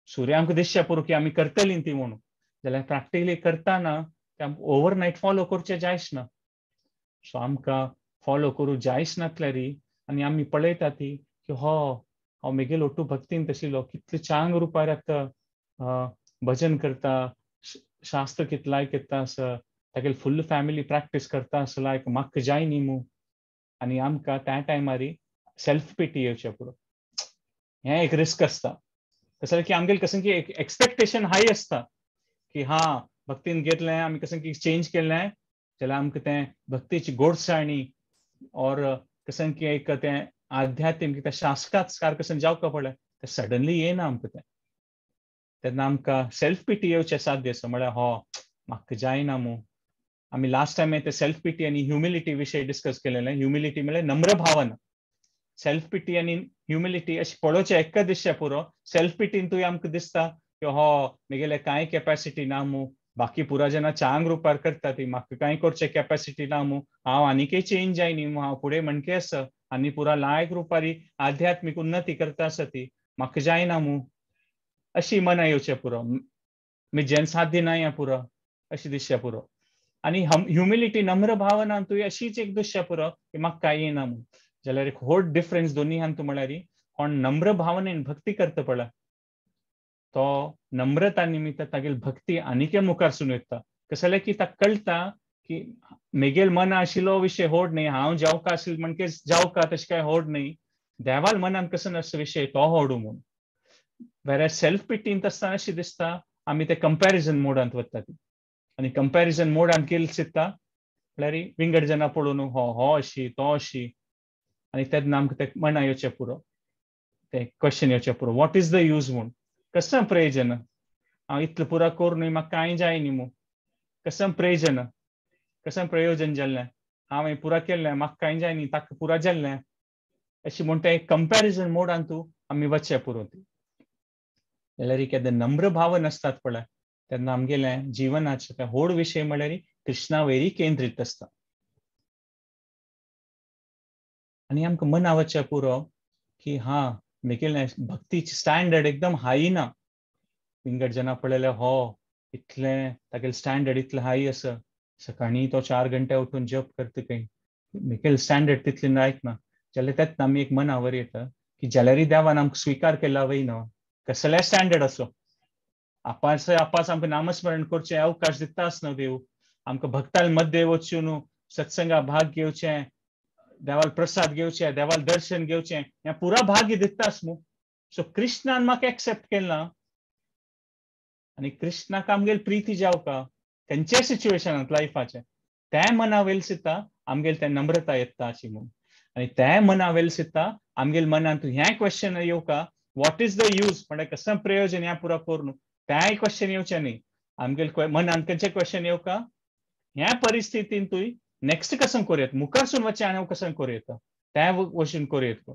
सूर्य आमकां दिसचें पुरो की आमी करतलीं ती म्हणून, जाल्यार प्रॅक्टिकली करतना तें ओवरनायट फॉलो करचें जायच ना. सो आमकां फॉलो करूं जायच नासल्यार आनी आमी पळयता ती की हो हांव मेगेल ओटू भक्तीन तशिल्लो कितले चांग रुपार आतां भजन करता, शास्त्र कितलाय लायक येता आसा, तागेली फुल फॅमिली प्रॅक्टीस करता आसा लायक म्हाका जाय न्ही मू. आनी आमकां त्या टायमार सेल्फ पिटी येवचें पुरो. हें एक रिस्क आसता. कसं की आमगेले कसं की एक एक्सपेक्टेशन हाय आसता की हा भक्तीन घेतलें आमी कसं की चेंज केलें जाल्यार आमकां तें भक्तीची गोडसाणी और कसं की एक तें आध्यात्मीक तें शास्त्रात्कार कसं जावका पडलें तें सडनली येना आमकां तें. तेन्ना आमकां सेल्फ पिटी येवचें साध्य आसा, म्हळ्यार हो म्हाका जायना मू. आमी लास्ट टायम ते सेल्फ पिटी आनी ह्युमिलिटी विशय डिस्कस केलेलें. ह्युमिलिटी म्हळ्यार नम्र भावना. सेल्फ पिटी आनी ह्युमिलिटी अशें पळोवचें एका दिसचें पुरो. सेल्फ पिटीन तूं आमकां दिसता की हो मेगेले कांय कॅपॅसिटी ना मू, बाकी पुरा जेन्ना चांग रुपार करता ती म्हाका कांय करचें कॅपॅसिटी ना मू, हांव आनीकय चेंज जाय न्ही मू, हांव फुडें म्हणके आसा आनी पुरा लायक रुपारी आध्यात्मीक उन्नती करता आसा ती म्हाका जायना मू, अशी मना येवचें पुरो. म्हज्यान साध्य ना हें पुरो अशी दिसचें पुरो. आनी ह्युमिलिटी नम्र भावना तूं अशीच एक दिसचें पुरो की म्हाका कांय येना मू. जाल्यार एक व्हड डिफरन्स दोनी हांतू म्हळ्यार कोण नम्र भावनेन भक्ती करता पळय तो नम्रता निमित्त तागेली भक्ती आनीकय मुखार सून वता. कसलें की ताका कळटा की मेगेल मना आशिल्लो विशय होड न्ही, हांव जावका आशिल्लो म्हणके जावका तशें कांय होड न्ही, देवाल मनान कसो नासलो विशय तो होडू म्हूण. वेर सेल्फ पिटींत आसतना अशें दिसता आमी ते कंपॅरिजन मोडांत वता ती. आनी कंपॅरिजन मोडांत केल चित्ता म्हळ्यार विंगड जाणां पळोवन हो हो अशी तो अशी, आनी तेन्ना आमकां तें मना येवचें पुरो, तें क्वेश्चन येवचें पुरो, what is the use म्हूण, कसं प्रयोजन, हांव इतलें पुरा करून म्हाका कांय जाय न्ही मू, कसं प्रयोजन, कसं प्रयोजन जाल्लें, हांवें पुरा केल्लें म्हाका कांय जाय न्ही, ताका पुरा जाल्लें, अशें म्हूण तें कंपॅरिजन मोडान तूं आमी वचचें पुरो. ती जाल्यार केन्ना नम्र भाव नासतात पळय तेन्ना आमगेलें जिवनाचें तें व्हड विशय म्हळ्यार कृष्णा वयरी केंद्रीत आसता. आनी आमकां मना वचचें पुरो की हा मेगेलें भक्तीची स्टँडर्ड एकदम हाय ना. विंगड जाणां पळयल्यार हो इतलें तागेलें स्टँडर्ड इतलें हाय आसा, सकाळीं तो 4 घंटे उठून जप करता खंय, मेगेलें स्टँडर्ड तितलें लायक ना. जाल्यार तेन्ना आमी एक मनावर येता की जाल्यारय देवान आमकां स्विकार केला वय न्हू, कसलें स्टँडर्ड आसो, आपास आपास आमकां नामस्मरण करचें अवकाश दिताच न्हू देव, आमकां भक्ताल मध्य वचून सत्संगा भाग घेवचें, देवाल प्रसाद घेवचें, देवाल दर्शन घेवचें, हें पुरा भाग्य दिताच मू. सो कृष्णान म्हाका एक्सेप्ट केला आनी कृष्णाक आमगेली प्रिती जावका खंयच्याय सिच्युएशनांत लायफाचें तें मना वयल सिता आमगेली तें नम्रता येता अशी म्हूण. आनी तें मना वयल सिता आमगेले मनांत हें question येवका, what is the use, म्हळ्यार कसं प्रयोजन ह्या पुरा करून, तेंय क्वेश्चन येवचें न्ही. आमगेले मनांत खंयचें क्वेश्चन येवका, ह्या परिस्थितींतूय नेक्स्ट कसं करूं येता, मुखारसून वचें आनी हांव कसं करूं येता, तें वचून करूं येता.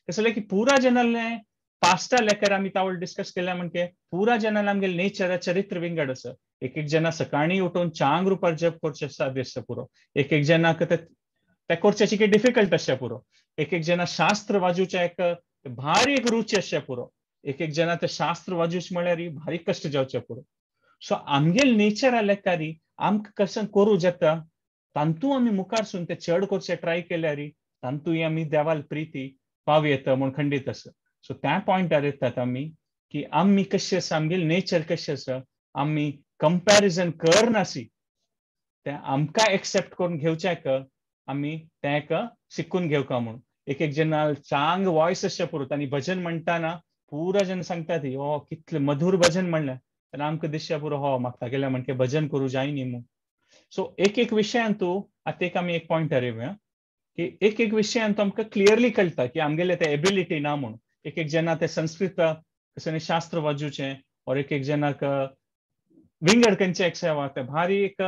कसलें की पुरा जनालें पास्टा लेकर आमी तावळ डिस्कस केल्या म्हणजे पुरा जनाले आमगेले नेचर चरित्र विंगड आसा. एक एक जना सकाळीं उठून चांग रुपार जप करचें साध्य आसता पुरो, एक एक जनाक तें करचें कितें डिफिकल्ट आसचें पुरो, एक एक जना शास्त्र वाजूचें एक भारी एक रुची आसचें पुरो, एक एक जना ते शास्त्र वाजूच म्हळ्यार भारी कश्ट जावचें पुरो. सो आमगेले नेचरा लेकारी आमकां कसं करूं जाता तांतू आमी मुखारसून ते चड करचें ट्राय केल्यार तांतूय आमी देवाल प्रिती पाव येता म्हूण खंडीत आसा. सो त्या पॉयंटार येतात आमी की आमी कशें आसा, आमगेलें नेचर कशें आसा, आमी कंपॅरिजन करनासी, तें आमकां एक्सेप्ट करून घेवचें आमी तें एक शिकून घेवका म्हूण. एक एक जना चांग वॉयस आसचें पुरो, आनी भजन म्हणटाना पुरा जन सांगता ती हो कितलें मधूर भजन म्हणलें तेन्ना आमकां दिसचें पुरो हो म्हाका तागेलें म्हणके भजन करूं जाय न्ही मू. सो एक एक विशयान तूं आतां एक आमी एक पॉयंटार येवया की एक एक विशयान तूं आमकां क्लियरली कळटा की आमगेले ते एबिलिटी ना म्हूण. एक एक जना ते संस्कृत कसं शास्त्र वाजूचें और एक एक जनाक विंगड खंयचे एक सेवा ते भारी एक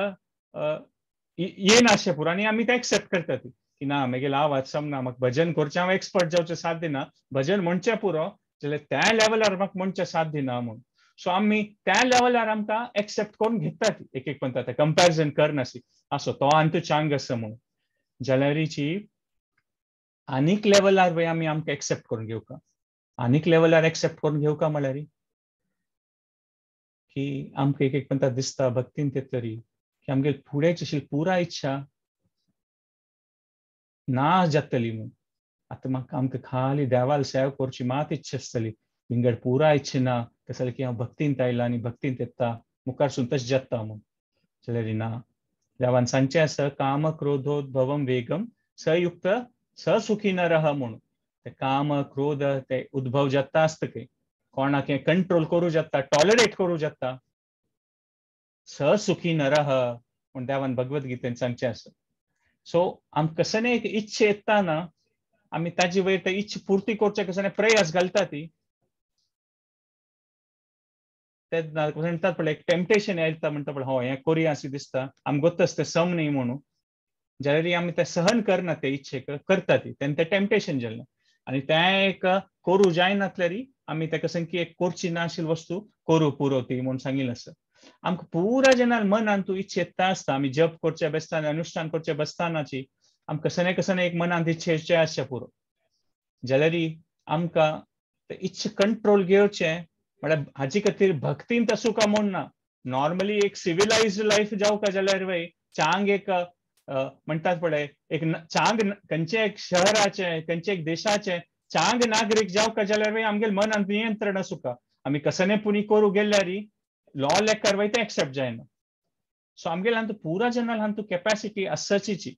येनाशें पुरो, आनी आमी ते एक्सेप्ट करतात की ना म्हगेलो आवाज समना, म्हाका भजन करचें हांव एक्सपर्ट जावचें साध्य ना, भजन म्हणचें पुरो जाल्यार त्या लेवलार म्हाका म्हणचें साध्य ना म्हूण. सो आमी त्या लेवलार आमकां एक्सेप्ट करून घेतात एक एक पंता कंपॅरिजन करनासी आसो तो आनी तूं चांग आसा म्हूण. जाल्यारीची आनीक लेवलार वय आमी आमकां एक्सेप्ट करून घेवका, आनीक लेवलार एक्सेप्ट करून घेवका म्हळ्यार की आमकां एक एक पंता दिसता भक्तीन ते तरी की आमगे फुडें अशी पुरा इच्छा ना जातली म्हूण. आतां म्हाका आमकां खाली देवाल सेवा करची मात इच्छा आसतली, विंगड पुरा इच्छा ना. कशें की हांव भक्तींत आयला आनी भक्तींत येता मुखारसून तशें जाता म्हूण. जाल्यार ना, देवान सांगचें आसा काम क्रोधोद्भवम वेगम सयुक्त ससुखी न रह म्हूण. ते काम क्रोध ते उद्भव जाता आसता की कोणाक कंट्रोल करूं जाता, टॉलरेट करूं जाता, ससुखी न रह म्हूण देवान भगवद्गीतेन सांगचें आसा. सो आमकां कसलें एक इच्छा येता ना, आमी ताजे वयर ते इच्छा पुर्ती करचे कसलें प्रयास घालता ती, तेन्ना म्हणटात पळय एक टेम्पटेशन येता म्हणटा पळय हो हें करुया अशें दिसता, आमकां गोत्त आसता तें सम न्ही म्हणून, जाल्यार आमी तें सहन करना ते इच्छेक करता ती, तेन्ना तें टेम्पटेशन जालें. आनी तें एक करूं जायनातल्यार आमी तेका संकी एक करची ना आशिल्ली वस्तू करूं पुरो ती म्हूण सांगिल्लें आसा. आमकां पुरा जेन्ना मनान तूं इच्छा येता आसता, आमी जप करचे बसतना अनुष्ठान करचे बसतानाची आमकां कसने कसने एक मनांत इच्छा येवचें आसचें पुरो. जाल्यार आमकां ते इच्छा कंट्रोल घेवचें म्हळ्यार हाजे खातीर भक्तीन आसूं काय म्हूण ना. नॉर्मली एक सिविलायज्ड लायफ जावं काय जाल्यार वय चांग एक म्हणटात पळय एक चांग खंयचे एक शहराचें खंयचे एक देशाचें चांग नागरीक जावं काय जाल्यार वय आमगेले मनांत नियंत्रण आसूं का. आमी कसने पुणी करूं गेल्यार लॉ लेकर वय तें एक्सेप्ट जायना. सो आमगेले हातूंत पुरा जनरल हातूंत कॅपॅसिटी आसचीची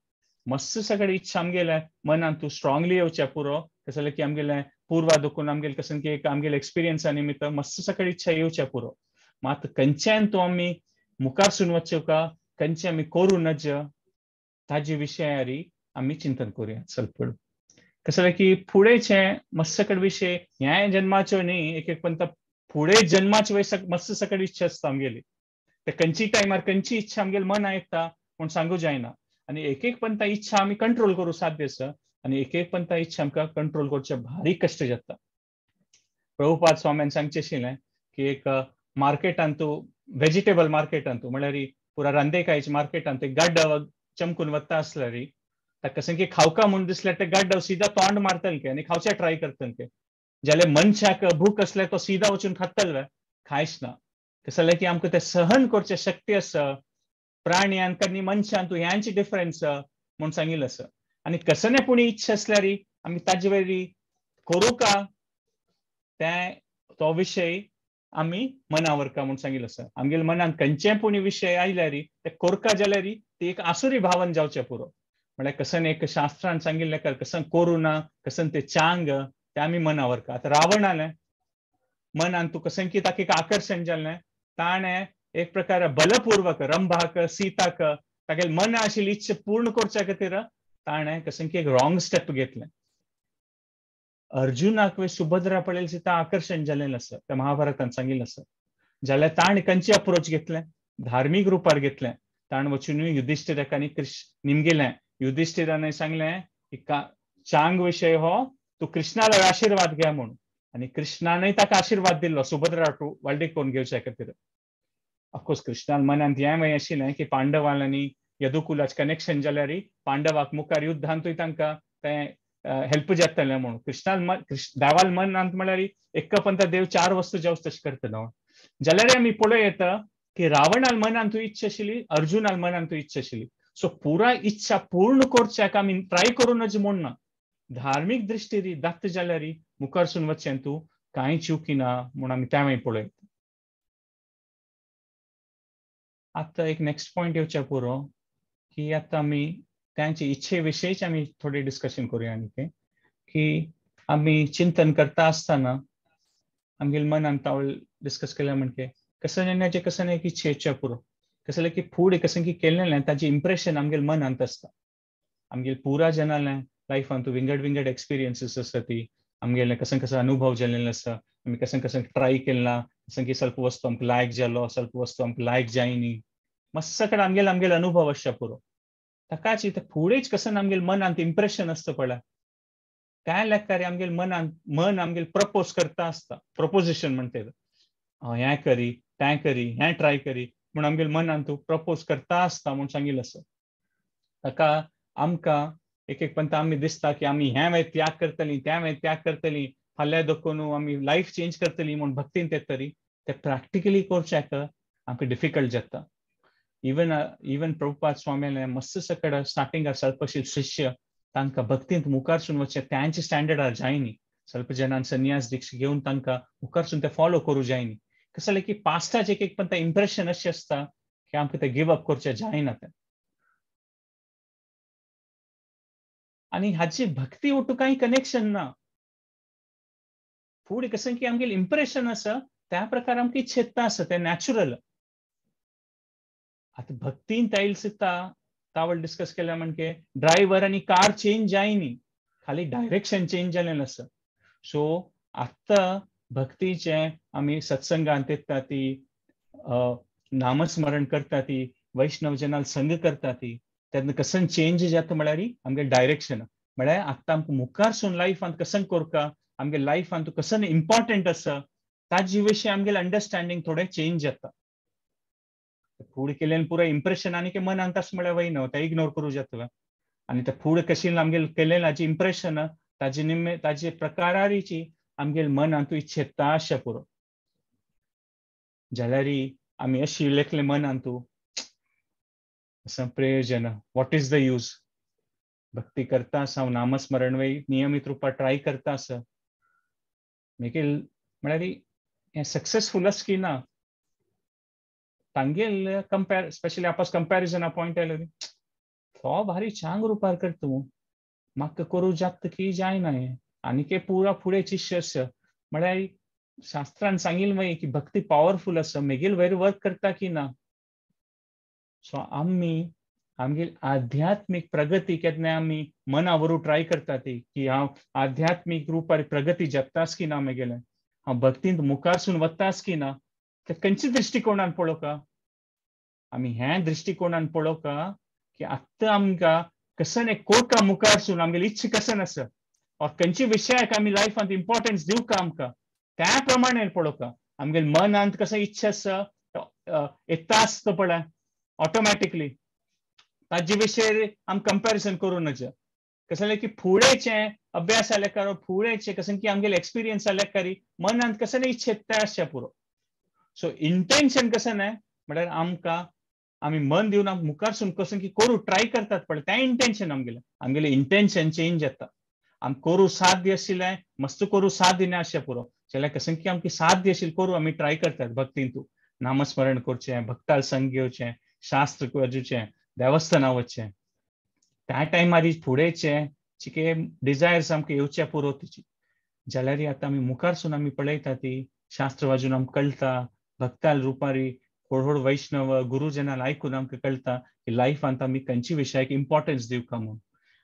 मस्त सगळे इच्छा आमगेले मनांत स्ट्रांगली येवचें पुरो. कसलें की आमगेले पूर्वा दुखून आमगेले कसं की एक आमगेले एक्सपिरियन्सा निमित्त मस्त सगळे इच्छा येवचें पुरो. मात खंयच्यान तो आमी मुखारसून वचचें का खंयचें आमी करूं नज ताजे विशयारी आमी चिंतन करुया. चल पळोवया कसलें की फुडेंचें मस्त सगळे विशय ह्या जन्माच्यो न्ही, एक एक पंत फुडें जन्माचे वय मस्त सगळे इच्छा आसता आमगेली, ते खंयची टायमार खंयची इच्छा आमगेले मना येता म्हूण सांगू जायना. आनी एक एक पंता इच्छा आमी कंट्रोल करूं साध्य आसा आनी एक एक पंता इच्छा आमकां कंट्रोल करचें भारी कश्ट जाता. प्रभुपाद स्वाम्यान सांगचें आशिल्लें की एक मार्केटांत वेजिटेबल मार्केटांत म्हळ्यार पुरा रांदेकायच्या मार्केटांत एक गाड्डो चमकून वता आसल्यार ताका कसं की खावका म्हूण दिसल्यार ते गाड्डो सीधा तोंड मारतले के आनी खावचे ट्राय करतले के. जाल्यार मनशाक भूक आसल्यार तो सीधा वचून खातले खायच ना. कसलें की आमकां तें सहन करचें शक्ती आसा प्राण्यांक आनी मनशान तूं ह्यांची डिफरन्स म्हूण सांगिल्लें आसा. आनी कसने पुणी इच्छा आसल्यार आमी ताजे वयरी करूं का तें तो विशय आमी मनावर का म्हूण सांगिल्लें आसा. आमगेले मनांत खंयचेय पुणी विशय आयल्यार ते कोरका जाल्यार ती एक आसुरी भावन जावचें पुरो. म्हळ्यार कसन एक शास्त्रान सांगिल्लें कसन करूं ना कसन ते चांग ते आमी मनावर का. आतां रावणालें मनान तूं कसन की ताका एक आकर्शण जालें, ताणें एक प्रकार बलपूर्वक रंभाक सीताक तागेले मना आशिल्ली इच्छा पूर्ण करच्या खातीर ताणें कसन की एक रॉंग स्टेप घेतलें. अर्जुनाक वे सुभद्रा पळयली सीता आकर्शण जालें आसा त्या महाभारतान सांगिल्लें आसा. जाल्यार ताणें खंयची अप्रोच घेतलें, धार्मीक रुपार घेतलें. ताणें वचून युधिष्ठिराक आनी कृष्ण निमगेलें. युधिष्ठिरान सांगलें की चांग विशय हो तूं कृष्णालो आशिर्वाद घे म्हूण, आनी कृष्णानय ताका आशिर्वाद दिल्लो सुभद्रा वाल्डीक करून घेवच्या खातीर. ऑफकोर्स कृष्णान मनांत हें वय आशिल्लें की पांडवांनी यदुकुलाचें कनेक्शन जाल्यार पांडवाक मुखार युद्धांतूय तांकां तें हेल्प जातलें म्हणून. कृष्णान देवाल मनांत म्हळ्यार एक पंत देव चार वस्तू जावच तशें करतलो. जाल्यार आमी पळोवं येता की रावणाल मनांतूय इच्छा आशिल्ली, अर्जुनाल मनांतूय इच्छा आशिल्ली. सो पुरा इच्छा पूर्ण करच्याक आमी ट्राय करूं नज म्हूण ना. धार्मीक दृश्टी दाखता जाल्यार मुखारसून वचचें तूं कांय चुकी ना म्हूण आमी तें पळयता. आतां एक नेक्स्ट पॉयंट येवच्या पुरो की आतां आमी त्यांचे इच्छे विशयीच आमी थोडें डिस्कशन करुया. आनी की आमी चिंतन करता आसतना आमगेले मनान तावळ डिस्कस केल्या म्हणजे कसं कसं एक इच्छा येवच्या पुरो. कसलें की फूड कसं की केलें ताजें इम्प्रेशन आमगेले मनांत आसता. आमगेले पुरा जनालें लायफान विंगड विंगड एक्सपिरियन्सीस आसता ती आमगेले कसं कसं अनुभव जाल्ले आसता. आमी कसं कसं ट्राय केला कसं की स्वल्प वस्तू आमकां लायक जालो स्वल्प वस्तू आमकां लायक जायनी मस्त कडेन आमगेले आमगेले अनुभव आसच्या पुरो. ताकाच फुडेंच कसं आमगेले मनांत इम्प्रेशन आसता पळय त्या लेखार आमगेले मनांत मन आमगेले प्रपोज करता आसता. प्रपोजिशन म्हणटा हें करी तें करी हें ट्राय करी म्हूण आमगेले मनांत तूं प्रपोज करता आसता म्हूण सांगिल्लें आसा. ताका आमकां एक एक पंत आमी दिसता की आमी हें मागीर त्याग करतली, तें मागीर त्याग करतली, फाल्यां दखून आमी लायफ चेंज करतली म्हूण भक्तीन ते तरी ते प्रॅक्टिकली करच्याक आमकां डिफिकल्ट जाता. इवन इवन प्रभुपाद स्वामीले मस्त सकड स्टार्टिंगाक स्वल्पशील शिष्य तांकां भक्तींत मुखारसून वचचें तांचे स्टँडर्डार जायनी. स्वल्प जणान संन्यास दीक्षा घेवन तांकां मुखारसून ते फॉलो करूं जायनी. कसं जालें की पास्टाचें एक एक पण तें इम्प्रेशन अशें आसता की आमकां तें गिव अप करचें जायना तें. आनी हाची भक्ती ओटू कांय कनेक्शन ना. फुडें कसं की आमगेलें इम्प्रेशन आसा त्या प्रकार आमकां इच्छेत्ता आसा तें नॅचरल. आतां भक्तीन ताईल सुद्दां तावळ डिस्कस केल्या म्हणजे ड्रायव्हर आनी कार चेंज जायनी, खाली डायरेक्शन चेंज जालें आसा. सो आतां भक्तीचें आमी सत्संगांत येता ती, नामस्मरण करता ती, वैष्णव जनाल संग करता ती, तेन्ना कसन चेंज जाता म्हळ्यार आमगे डायरेक्शन. म्हळ्यार आतां आमकां मुखारसून लायफांत कसन करका, आमगे लायफांत कसन इम्पॉर्टंट आसा ताजे विशीं आमगेलें अंडरस्टँडींग थोडें चेंज जाता. फूड केल्यान पुराय इम्प्रेशन आनी की मनांत आसा म्हळ्यार वयना, तें इग्नोर करूं जाता. आनी तें फूड कशी आमगेलें केलें हाजें इम्प्रेशन ताजे निम्मे ताजे प्रकारारीची आमगेले मनांत इच्छेता आशा पुरो. जाल्यार आमी अशी लेखले मनांत असं प्रयोजन, what is the use. भक्ती करता आसा हांव, नामस्मरण वय नियमीत रुपार ट्राय करता आसा, मागीर म्हळ्यार हें सक्सेसफूल आसा की ना तांगेल कंपेर, स्पेशली आपस कंपेरिजन पॉयंट आयलो तो भारी चांग रुपार करता तूं, म्हाका करूं जाता की जायना हें. आनी के पुरा फुडें शिष्य आसा म्हळ्यार शास्त्रान सांगिल्लें मागीर की भक्ती पावरफूल आसा, मागीर वयर वर्क करता की ना. सो आमी आमगेली आध्यात्मीक प्रगती केन्ना आमी मना वरू ट्राय करता ती की हांव आध्यात्मीक रुपार प्रगती जातास की ना, मागेलें हांव भक्तींत मुखारसून वतास की ना, ते खंयच्या दृश्टिकोणान पळोवका. आमी ह्या दृश्टिकोणान पळोवका की आतां आमकां कसन एक कोरका मुखारसून आमगेली इच्छा कसन आसा और खंयच्या विशयाक आमी लायफांत इम्पॉर्टन्स दिवका आमकां त्या प्रमाणे पळोवका. आमगेले मनांत कसं इच्छा आसा येता आसता पळय ऑटोमॅटिकली ताजे विशय आमी कंपॅरिजन करूं नज. कसं जालें की फुडेचें अभ्यास जाल्या कारण फुडेचें कसं की आमगेले एक्सपिरियन्स जाल्या कारी मनांत कसं इच्छा येता आसच्या पुरो. सो इंटेन्शन कसं न्हय म्हळ्यार आमकां आमी मन दिवन आमकां मुखारसून कसं की करूं ट्राय करतात पळय तें इंटेन्शन आमगेलें. आमगेलें इंटेन्शन चेंज जाता. आमी करूं साध्य आशिल्लें मस्त करूं साध्य ना आसचें पुरो, जाल्यार कसं की आमकां साध्य आशिल्लें करूं आमी ट्राय करतात भक्तींतू, नामस्मरण करचें, भक्ताल संग घेवचें, शास्त्र वाजूचें, देवस्थाना वचचें. त्या टायमार फुडेचें चिके डिजायर्स आमकां येवचे पुरो तिची. जाल्यार आतां आमी मुखारसून आमी पळयता ती शास्त्र वाजून आमकां कळटा, भक्ताल रुपारी व्हड व्हड वैष्णव गुरुजनाल आयकून आमकां कळटा की लायफांत आमी खंयच्या विशयाक इम्पॉर्टन्स दिवका म्हूण.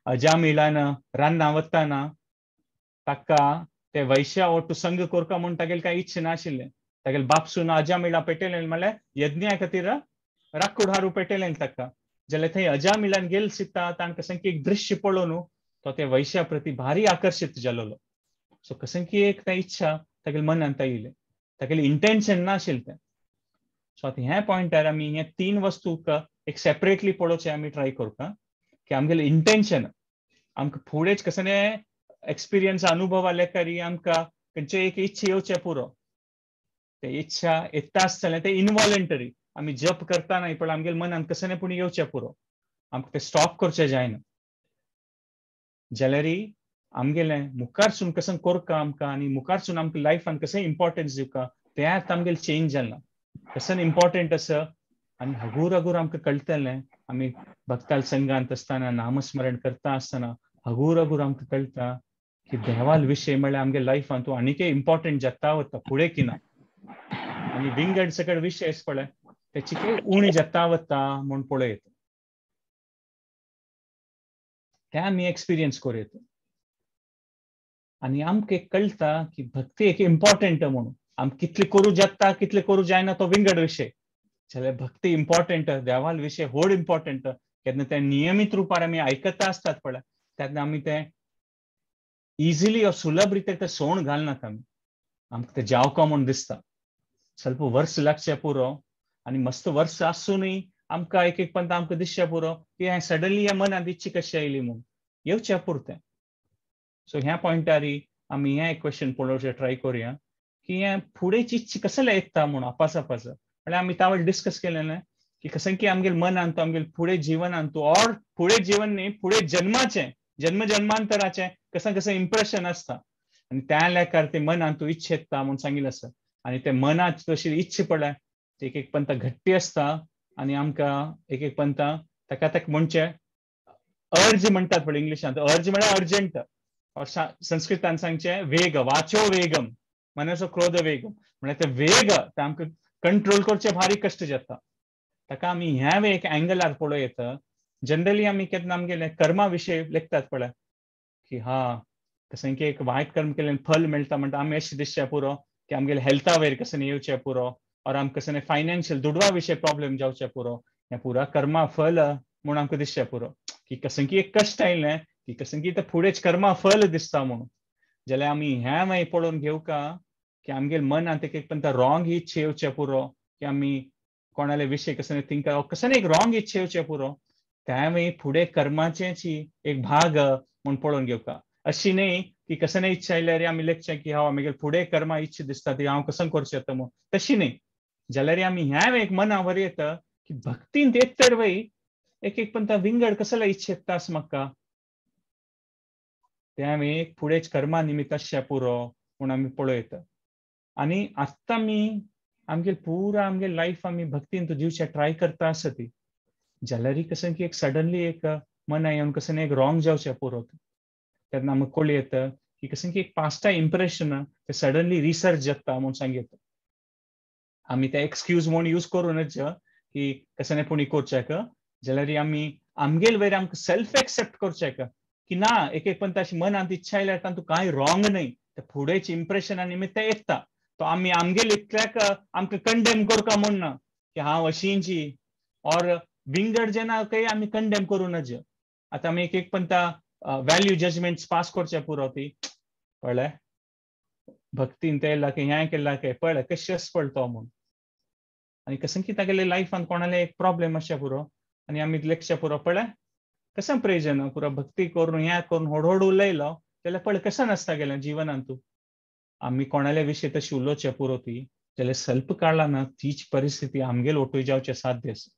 अजामिळान रान्ना वतना ताका ते वैश्या ओटू संग करका म्हूण तागेले कांय इच्छा नाशिल्लें. तागेले बापसून अजामिळा पेटयलें म्हळ्यार यज्ञा खातीर राखूड हारू पेटयलें ताका. जाल्यार थंय अजामिळान गेल सुद्दां तांकां कसं की एक दृश्य पळोवन तो ते वैश्या प्रती भारी आकर्शीत जालोलो. सो कसं की एक त्या इच्छा तागेले मनांत आयिल्लें, तागेलें इंटेन्शन नाशिल्लें तें. सो आतां ह्या पॉयंटार आमी हे तीन वस्तूक एक सेपरेटली पळोवचें आमी ट्राय करता की आमगेलें इंटेन्शन आमकां फुडेंच कसं एक्सपिरियन्स अनुभव आले करी आमकां खंयचे एक इच्छा येवचें पुरो, ते इच्छा येता आसतलें तें इनवॉलंटरी आमी जप करता न्हय पण आमगेले मनांत कसं पूण येवचें पुरो, आमकां तें स्टॉप करचें जायना. जाल्यार आमगेलें मुखारसून कसं करका आमकां आनी मुखारसून आमकां लायफान कशें इम्पॉर्टन्स दिवका तें आतां आमगेलें चेंज जालां, कसं इम्पॉर्टंट आसा. आनी हगूर हगूर आमकां कळटलें आमी भक्ताल संघांत आसतना नामस्मरण करता आसतना हगूर हगूर आमकां कळटा की देवाल विशय म्हळ्यार आमगे लायफान तूं आनीकय इम्पॉर्टंट जाता वता फुडें की ना. आनी विंगड सकड विशय पळय तेची काही उणी जाता वता म्हूण पळयत तें आमी एक्सपिरियन्स करूं येता. आनी आमकां कळटा की भक्ती एक इम्पॉर्टंट म्हणून आमकां कितले करूं जाता कितले करूं जायना तो विंगड विशय, जाल्यार भक्ती इम्पॉर्टंट, देवाल विशय व्हड इम्पॉर्टंट. केन्ना ते नियमीत रुपार आमी आयकता आसतात पळय तेन्ना आमी ते इजिली और सुलभ रित्या ते सोण घालनात आमी, आमकां ते जावका म्हूण दिसता. स्वल्प वर्स लागचें पुरो आनी मस्त वर्स आसुनूय आमकां एक एक पंत आमकां दिसचें पुरो की हें सडनली ह्या मनांत इच्छा कशी आयली म्हूण. येवचें पुरतें. सो ह्या पॉयंटारी आमी हें क्वेश्चन पळोवचें ट्राय करुया की हें फुडेंची इच्छा कसले येता म्हूण आपास आपास. म्हळ्यार आमी तावळ डिस्कस केलें की कसं की आमगेल मनान तो आमगेल फुडें जिवनान तूं और फुडें जीवन न्ही फुडें जन्माचें जन्म जन्मांतराचें कसं कसं इम्प्रेशन आसता आनी त्या लेखार ते मनान तूं इच्छा येता म्हूण सांगिल्लें आसा. आनी ते मनात तशी इच्छा पळय एक एक पंता घट्टी आसता आनी आमकां एक एक पंता ताका ताका म्हणचे अर्ज म्हणटात पळय इंग्लिशांत, अर्ज म्हळ्यार अर्जंट, संस्कृतान सांगचें वेग, वाचो वेगम मनाचो क्रोध वेगम, म्हळ्यार ते वेग ते आमकां कंट्रोल करचें भारी कश्ट जाता. ताका आमी ह्या एक अँगलार पळोवं येता. जनरली आमी केन्ना आमगेले कर्मा विशय लेखतात पळय की हा कसं की एक वायट कर्म केल्यान फल मेळटा म्हणटा आमी अशें दिसचें पुरो की आमगेले हेल्था वयर कसं येवचें पुरो और आमकां कसं फायनान्शियल दुडवा विशय प्रॉब्लेम जावचें पुरो, हें पुरा कर्मा फल म्हूण आमकां दिसचें पुरो की कसं की एक कश्ट आयलें की कसं की ते फुडेंच कर्मा फल दिसता म्हणून. जाल्यार आमी ह्या मागीर पळोवन घेवका की आमगेले मनांत एक एक पण रॉंग इच्छा येवचें पुरो की आमी कोणाले विशय कसं थिंक कसं एक रॉंग इच्छा येवचें पुरो, त्या मागीर फुडें कर्माचेची एक भाग म्हूण पळोवन घेवका. अशी न्ही की कसं नाही इच्छा आयल्यार आमी लेखचें की हांव आमगेले फुडें कर्मा इच्छा दिसता ती हांव कसं करचें येता म्हूण, तशी न्ही. जाल्यार आमी ह्या एक मना वर येता की भक्तीन येत तर वय एक एक पण विंगड कसला इच्छा येता अस म्हाका, ते आमी एक फुडेंच कर्मा निमित्त आसचें पुरो म्हूण आमी पळयता. आनी आत्तां आमी आमगेले पुरा आमगे लायफ आमी भक्तीन तूं दिवचें ट्राय करता आसा ती, जाल्यार कसं की एक सडनली एक मना येवन कसं एक रॉंग जावचें पुरो. तेन्ना आमकां कळूं येता की कसं की एक पास्टा इम्प्रेशन ते सडनली रिसर्च जाता म्हूण सांगता. आमी ते एक्सक्यूज म्हूण यूज करूनच की कसं पुणी करचें, जाल्यार आमी आमगेल वयर आमकां सेल्फ एक्सेप्ट करचें की ना एक एक पण तशें मनांत इच्छा आयल्यार तातूंत कांय रॉंग न्हय, ते फुडेंच इम्प्रेशना निमित्त येता. तो आमी आमगेल इतल्याक आमकां कंडेम करका म्हूण ना की हांव अशींची और विंगड जेन्ना काही आमी कंडेम करूं नज. आतां आमी एक एक पण व्हॅल्यू जजमेंट्स पास करचे पुरो ती पळय भक्तीन ते की हें केलां काय पळय कशेंच पळतो म्हूण. आनी कसं की तागेले लायफान कोणाले एक प्रॉब्लेम आसचे पुरो आनी आमी लेखचे पुरो पळय कसं प्रयोजन पुरो भक्ती करून हें करून होड होड उलयलो जाल्यार पळय कसं नासता गेलें जिवनान तूं. आमी कोणाले विशय तशी उलोवचें पुरो ती जाल्यार सल्प काडला ना तीच परिस्थिती आमगेल ओटूय जावचें साध्य आसा,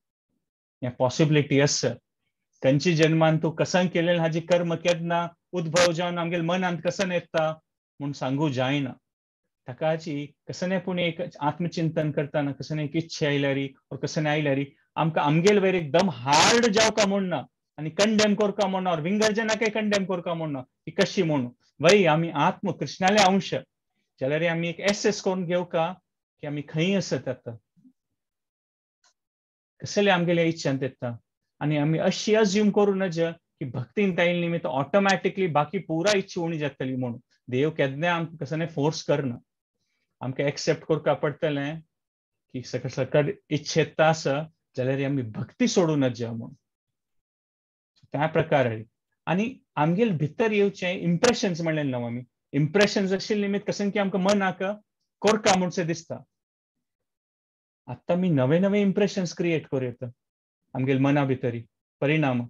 हें पॉसिबिलिटी आसा. खंयच्या जन्मान तूं कसं केलें हाजी कर्म केन्ना उद्भव जावन आमगेल मनांत कसं येता म्हूण सांगू जायना. ताकाची कसं पूण एक आत्मचिंतन करतना कसं एक इच्छा आयल्यारी और कसं आयल्यारी आमकां आमगेल वयर एकदम हार्ड जावका म्हूण ना आनी कंडेम करका म्हूण ना और विंगड जना काय कंडेम करका म्हूण ना की कशी म्हूण वय आमी आत्म कृष्णाले अंश जाल्यार आमी एक एसेस करून घेवका की आमी खंय आसत आतां कसले आमगेले इच्छांत येता. आनी आमी अशी अज्यूम करूं नज की भक्तीन ताईल निमित्त ऑटोमॅटिकली बाकी पुरा इच्छा उणी जातली म्हणून. देव केन्ना आमकां कसं फोर्स करना, आमकां एक्सेप्ट करका पडटलें की सकट सकट इच्छा येता आसा जाल्यार आमी भक्ती सोडूं नज म्हूण. त्या प्रकारे आनी आमगेल भितर येवचें इम्प्रेशन्स म्हणलें न्हू आमी, इम्प्रेशन्स आशिल्ले निमित्त कसं की आमकां मनाक कोरका म्हणचें दिसता. आतां आमी नवे नवे इम्प्रेशन्स क्रिएट करूं येता आमगेल मना भितरी परिणाम.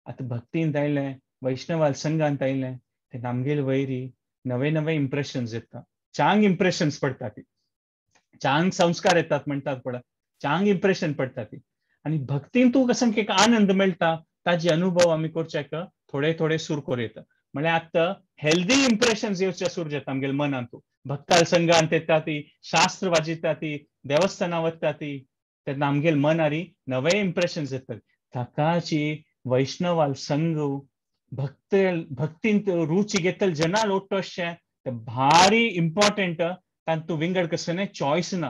आतां भक्तीन आयलें वैष्णवाल संघांत आयलें तेन्ना आमगेल वयरी नवे नवे इम्प्रेशन्स येता, चांग इम्प्रेशन्स पडटा ती, चांग संस्कार येतात म्हणटात पळय, चांग इम्प्रेशन पडटा ती. आनी भक्तीन तूं कसं एक आनंद मेळटा ताजे अनुभव आमी करच्याक थोडे थोडे सूर करूं येता. म्हळ्यार आतां हेल्दी इम्प्रेशन्स येवचे सूर जाता आमगेले मनांत. भक्ताल संघांत येता ती, शास्त्र वाजयता ती, देवस्थानां वता ती, तेन्ना आमगेले मनारी नवे इम्प्रेशन्स येतात. ताकाची वैष्णवाल संघ भक्त भक्तींत रुची घेतल जना लोटो अशें ते भारी इम्पॉर्टंट. तातूंत विंगड कसलें चॉयस ना,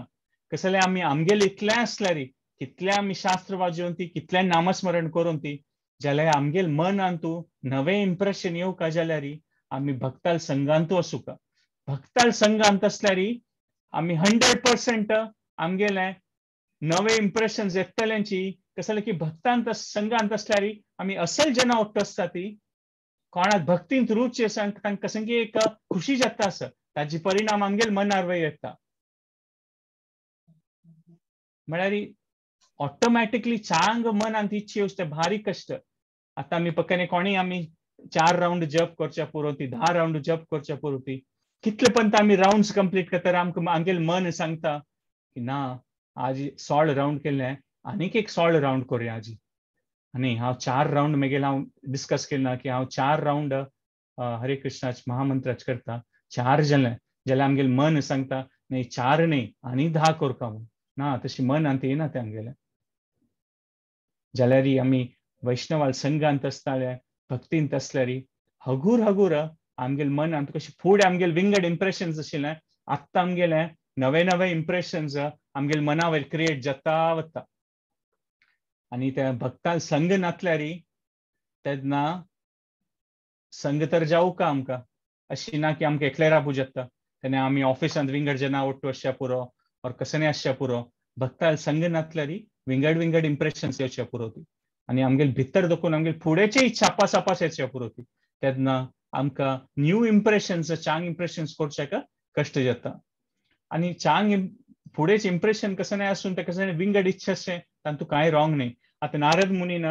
कसलें आमी आमगेले इतलें आसल्यार कितलें आमी शास्त्र वाजोवन ती कितलें नामस्मरण करून ती जाल्यार आमगेल मनांतू नवें इम्प्रेशन येवका जाल्यार आमी भक्ताल संघांतू आसूका. भक्ताल संघांत आसल्यार आमी 100% आमगेलें नवे इम्प्रेशन येतल्यांची कसलें की भक्तांत संघांत आसल्यार आमी असल जना ओट्ट आसता ती कोणाक भक्तींत रुची आसा तांकां कसं की एक खुशी जाता आसा ताजी परिणाम आमगेल मनार वयर येता. म्हळ्यार ऑटोमॅटिकली चांग मनांत इच्छा येवचे भारी कश्ट. आतां आमी पक्क्याने कोणी आमी 4 रावंड जप करच्या पुरो ती, 10 रावंड जप करच्या पुरो ती, कितले पर्यंत आमी रावंड्स कंप्लीट करता आमकां आमगेले मन सांगता की ना आज 16 रावंड केले आनीक एक 16 रावंड करूया आजी. आनी हांव 4 रावंड मागीर हांव डिस्कस केलें ना की हांव 4 रावंड हरे कृष्णाच महामंत्राच करता, 4 जालें जाल्यार आमगेलें मन सांगता न्ही 4 न्ही आनी 10 करता म्हूण. ना तशी मन आनी येना तें आमगेलें. जाल्यार आमी वैष्णवाल संघांत आसताले भक्तींत आसल्यार हगूर हगूर आमगेले मन आनी कशें फुडें आमगेले विंगड इम्प्रेशन्स आशिल्लें आत्तां आमगेले नवे नवे इम्प्रेशन्स आमगेले मनावयर क्रिएट जाता वता. आनी त्या भक्तान संघ नासल्यार तेन्ना संघ तर जावं का आमकां अशी ना की आमकां एकले राबू जाता तेन्ना आमी ऑफिसांत विंगड जना ओट्टू आसच्या पुरो और कसने आसच्या पुरो. भक्ताल संघ नासल्यार विंगड विंगड इम्प्रेशन्स येवच्या पुरो ती आनी आमगेले भितर दखून आमगेले फुडेचे छापा सापास येवच्या पुरो ती. तेन्ना आमकां न्यू इम्प्रेशन्स चांग इम्प्रेशन्स करच्याक कश्ट जाता. आनी चांग फुडेच इम्प्रेशन कसं आसून ते कसं विंगड इच्छा अशें तातूंत कांय रॉंग न्ही. आतां नारद मुनीन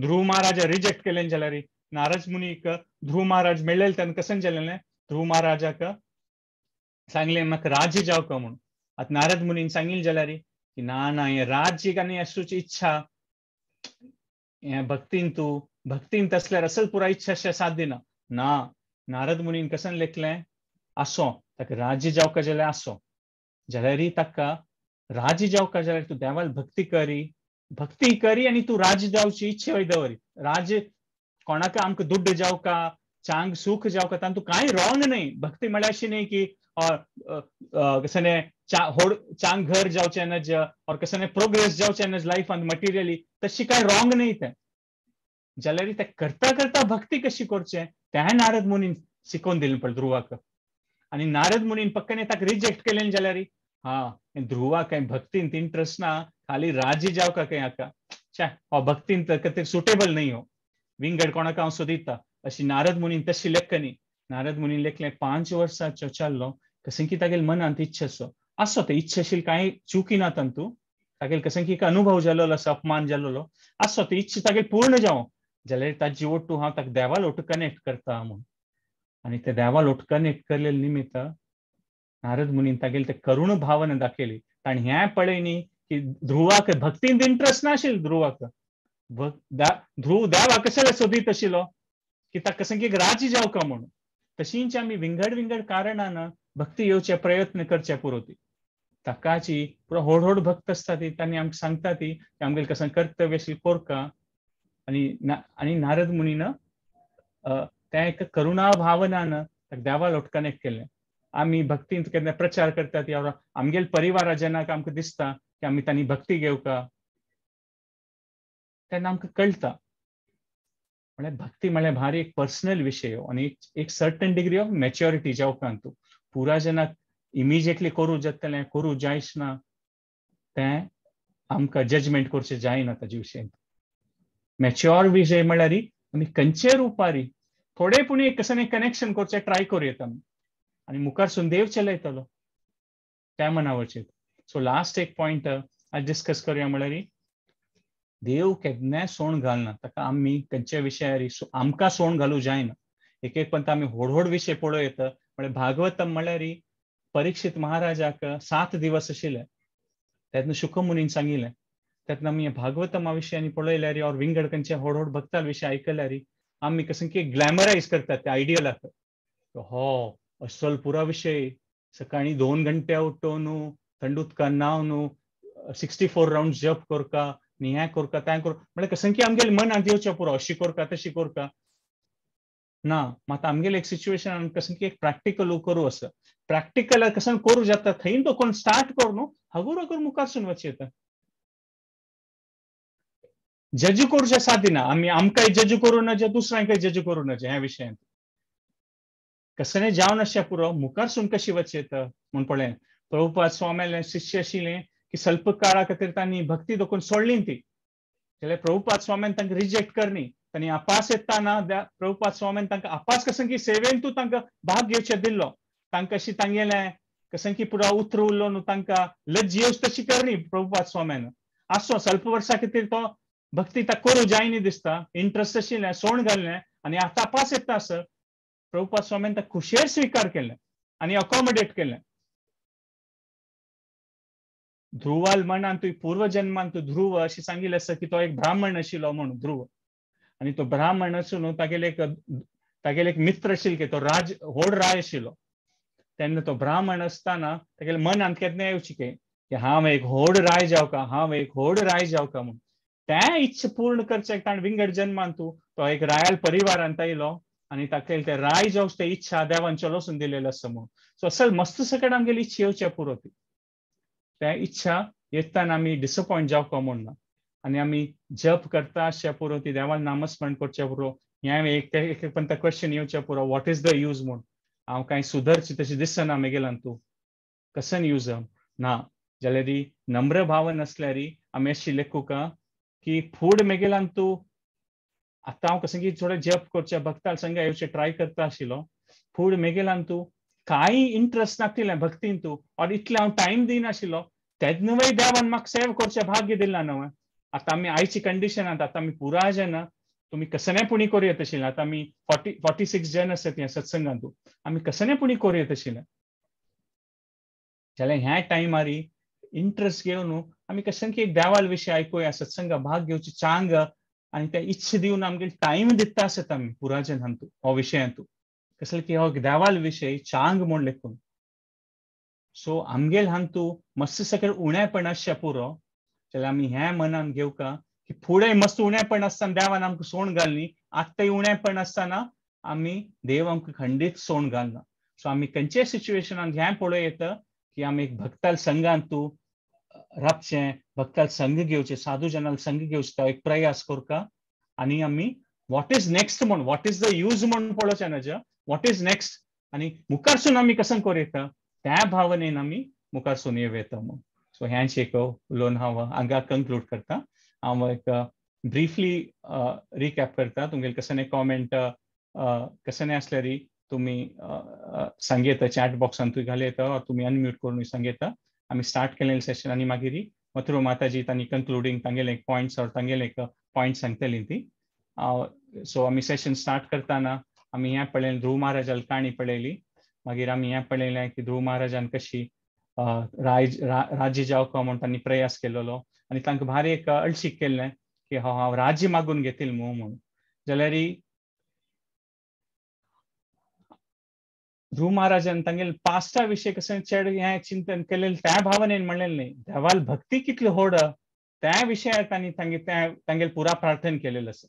ध्रुव महाराजा रिजेक्ट केलें जाल्यार नारद मुनीक ध्रुव महाराज मेळ्ळेले तेन्ना कशें जालें ध्रुव महाराजाक सांगलें म्हाका राज्य जावका म्हूण. आतां नारद मुनीन सांगिल्लें जाल्यार की ना ना हें राज्य आनी आसूची इच्छा हें भक्तीन तूं भक्तीन तसल्यार असल पुरा इच्छा अशें साथ दिना. ना नारद मुनीन कशें लेखलें आसो ताका राज्य जावका जाल्यार आसो जाल्यार ताका राज्य जावका जाल्यार तूं देवाल भक्ती करी भक्ती करी आनी तूं राज्य जावची इच्छा दवरी. राज्य कोणाक आमकां दुड्ड जावका चांग सुख जावका तातूंत कांय रॉंग न्ही. भक्ती म्हळ्यार अशी न्ही की कसने चांग घर जावचें नज और कसने प्रोग्रेस जावचें नज लायफांत मटिरियली तशी कांय रॉंग न्ही तें. जाल्यार तें करता करता भक्ती कशी करचें तें नारद मुनीन शिकोवन दिलें पळय ध्रुवाक. आनी नारद मुनीन पक्क्याने ताका रिजेक्ट केलें जाल्यार हा ध्रुवाक कांय भक्तींत इंट्रस्ट ना खाली राज्य जावका खंय हाका छे हो भक्तींत खातीर सुटेबल न्ही हो विंगड कोणाक हांव सोदिता अशी नारद मुनीन तशी लेखक न्ही. नारद मुनीन लेखलें 5 वर्सांचो चाललो कशें की तागेले मनांत इच्छा आसो आसो ते इच्छाशील कांय चुकी ना तातूंत तागेले कशें की एक अनुभव जालोलो आसा अपमान जालोलो आसो ते इच्छा तागेली पूर्ण जावं जाल्यार ताजी ओटू हांव ताका देवाल ओटू कनेक्ट करता म्हूण. आनी ते देवाल ओटू कनेक्ट केल्ले निमित्त नारद मुनीन तागेले ते करुण भावना दाखयली. ताणें हें पळय न्ही की ध्रुवाक भक्तींत इंट्रस्ट नाशिल्लो ध्रुवाक ध्रुव देवा कशें सोदीत आशिल्लो की ताका कशें की राज्य जावका म्हूण. तशींच आमी विंगड विंगड कारणान भक्ती येवचे प्रयत्न करचे पुरो ती ताकाची पुरो व्हड व्हड भक्त आसता ती तांणी आमकां सांगता ती की आमगेलें कशें कर्तव्य आशिल्लें कोरका. आनी नारद मुनीन तें एक करुणा भावनान ताका देवा लोट कनेक्ट केलें. आमी भक्तींत केन्ना प्रचार करता ती आमगेले परिवारा जेन्ना आमकां दिसता की आमी तांणी भक्ती घेवका तेन्ना आमकां कळटा म्हळ्यार भक्ती म्हळ्यार भारी एक पर्सनल विशय आनी एक सर्टन डिग्री ऑफ मॅच्युरिटी जावका तूं पुरा जेन्ना इमिजिएटली करूं जातलें करूं जायच ना तें आमकां जजमेंट करचें जायना ताजे विशयेन. मॅच्युअर विशय म्हळ्यार आमी खंयचे रुपारी थोडे पूण एक कसं कनेक्शन करचें ट्राय करूं येता आमी आनी मुखार देव चलयतलो त्या मनावरचेर. सो लास्ट एक पॉयंट आज डिस्कस करूया म्हळ्यार देव केन्नाय सोण घालना ताका आमी खंयच्या विशयार आमकां सोण घालूं जायना. एक एक पंत आमी व्हड व्हड विशय पळोवं येता म्हळ्यार भागवतम म्हळ्यार परीक्षित महाराजाक 7 दिवस आशिल्ले तेन्ना शुकमुनीन सांगिल्लें. तेन्ना आमी भागवतमा विशय आनी पळयल्यार और विंगड खंयच्या व्हड व्हड भक्तां विशय आयकल्यार आमी कसं की ग्लॅमरायज करतात त्या आयडियलाक. हो अस्सल पुरा विशय सकाळी 2 घंटे उठोवन थंड उदकान न्हावन 64 रावंड जप करका न्ही हें करका तें कर म्हळ्यार कसं की आमगेले मनांत येवचें पुरो अशी करका तशी करका ना. मात आमगेले एक सिच्युएशन कसं की एक प्रॅक्टिकल करूं असं प्रॅक्टिकल कसं करूं जाता थंय तो कोण स्टार्ट कर न्हू हगूर हगूर मुखारसून वचें येता. जज करूचें साथ दिना आमी आमकांय जज करूं नजे दुसऱ्यांकय जज करूं नजे ह्या विशयांत कसने जावन आसचें पुरो मुखारसून कशी वचें येता म्हूण पळय. प्रभुपाद स्वाम्याले शिष्य आशिल्ले की स्वल्प काळा खातीर तांणी भक्ती दखून सोडली ती जाल्यार प्रभुपाद स्वाम्यान तांकां रिजेक्ट करनी तांणी अपास येताना प्रभुपाद स्वाम्यान तांकां अपास कसं की सेवेन तूं तांकां भाग घेवचें दिल्लो तांकां अशी तांगेलें कसं की पुरा उतर उरलो न्हू तांकां लज्ज येवच तशी करनी प्रभुपाद स्वाम्यान. आसो स्वल्प वर्सां खातीर तो भक्ती ता करूं जायनी दिसता, इंट्रस्ट आशिल्लें सोण घाललें आनी आतां पास येता आसर प्रभुपाद स्वामीन ताका खुशेर स्विकार केलें आनी अकॉमोडेट केलें. ध्रुवाल मनान तूं पूर्वजन्मान तूं ध्रुव अशें सांगिल्लें आसा की तो एक ब्राह्मण आशिल्लो म्हणून ध्रुव, आनी तो ब्राह्मण आसून तागेले एक मित्र आशिल्लो की तो राज व्हड राय आशिल्लो. तेन्ना तो ब्राह्मण आसतना तागेले मनांत केन्ना येवची की हांव एक व्हड राय जावका, हांव एक व्हड राय जावका म्हणून. त्या इच्छा पूर्ण करच्याक ताणें विंगड जन्मान तूं तो एक रायल परिवारांत आयलो आनी ताका ते राय जावचे ते इच्छा देवान चलोसून दिलेलो आसा म्हणून. सो असल मस्त सकट आमगेली इच्छा येवच्या पुरो ती त्या इच्छा येताना आमी डिसपॉयंट जावका म्हूण ना. आनी आमी जप करता आसच्या पुरो ती देवान नामस्मरण करच्या पुरो हें एक एक पण क्वेश्चन येवच्या पुरो what is the use म्हूण. हांव कांय सुदरची तशें दिसना मेगेल्यान तूं कसन यूज ना जाल्यार नम्र भाव नासल्यार आमी अशी लेखुका की फूड मेगेल्यान तूं आतां हांव कसं की थोडें जप करचें भक्ताल संग येवचें ट्राय करता आशिल्लो फूड मेगेल्यान तूं कांय इंट्रस्ट नातिल्लें भक्तीन तूं और इतलें हांव टायम दिनाशिल्लो तेन्ना देवान म्हाका सेव करचें भाग्य दिलां न्हय. आतां आमी आयची कंडिशनांत आतां आमी पुराय जाणा तुमी कसने पुणी करूं येत आशिल्लें. आतां आमी 46 जन आसत ह्या सत्संगांत आमी कसने पुणी करूं येत आशिल्लें. जाल्यार ह्या टायमार इंट्रस्ट घेवन आमी कशें की एक देवाल विशय आयकुया सत्संगा भाग घेवची चांग आनी त्या इच्छा दिवन आमगे टायम दिता आसत आमी पुराजन हांतू हो विशयांतू कसले की हो देवाल विशय चांग म्हूण लेखून. सो आमगेल हांतू मस्त सकयल उणेपण आसचें पुरो जाल्यार आमी हें मनान घेवका की फुडें मस्त उणेपण आसतना देवान आमकां सोण घालनी, आतांय उणेपण आसतना आमी देव आमकां खंडीत सोण घालना. सो आमी खंयच्याय सिच्युएशनान हें पळोवं येता की आमी एक भक्ताल संघान तूं राबचें, भक्ताल संघ घेवचें, साधू जनाल संघ घेवचें तो एक प्रयास करका आनी आमी what is next म्हूण what is the use म्हूण पळोवचें ना, what is next आनी मुखारसून आमी कसं करूं येता त्या भावनेन आमी मुखारसून येवं येता म्हूण. सो हेंच एक उलोवन हांव हांगा कंक्लूड करता. हांव एक ब्रिफली रिकॅप करता. तुमगेले कसने कॉमेंट कसने आसल्यार तुमी सांगयता चॅट बॉक्सान तुमी घाल येता तुमी अनम्यूट करून सांगयता. आमी स्टार्ट केलें सेशन आनी मागीर मथुरा माताजी तांणी कंक्लुडींग तांगेले एक पॉयंट्स ऑर तांगेले एक पॉयंट सांगतली ती. सो आमी सेशन स्टार्ट करतना आमी हें पळयलें ध्रुव महाराजाल काणी पळयली, मागीर आमी हें पळयलें की ध्रुव महाराजान कशी राज्य जावका म्हूण तांणी प्रयास केलेलो आनी तांकां भारी एक अळशीक केल्लें की हांव राज्य मागून घेतील म्हूण. जाल्यार ध्रुव महाराजान तांगेले पास्टा विशय कशें चड हें चिंतन केलें त्या भावनेन म्हणलें न्ही, देवाल भक्ती कितली व्हड त्या विशयार तांणी तांगेले पुरा प्रार्थना केलेलें आसा.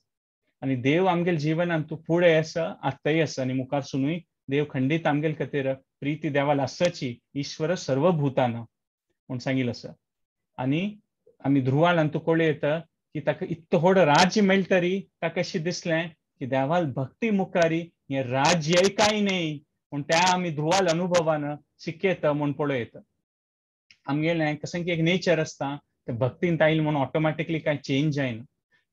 आनी देव आमगेले जिवनान तूं फुडें आसा आतांय आसा आनी मुखारसुनूय देव खंडीत आमगेले खातीर प्रिती देवाल आसाची ईश्वर सर्वभूताना म्हूण सांगिल्लें आसा. आनी आमी ध्रुवान तूं कळूं येता की ताका इतलें व्हड राज्य मेळटरी ताका अशें दिसलें की देवाल भक्ती मुखारी हें राज्यय कांय न्ही म्हूण त्या आमी ध्रुवाल अनुभवान शिकयता म्हूण पळोवं येता. आमगेलें कशें की एक नेचर आसता तें भक्तीन आयल म्हूण ऑटोमॅटिकली कांय चेंज जायना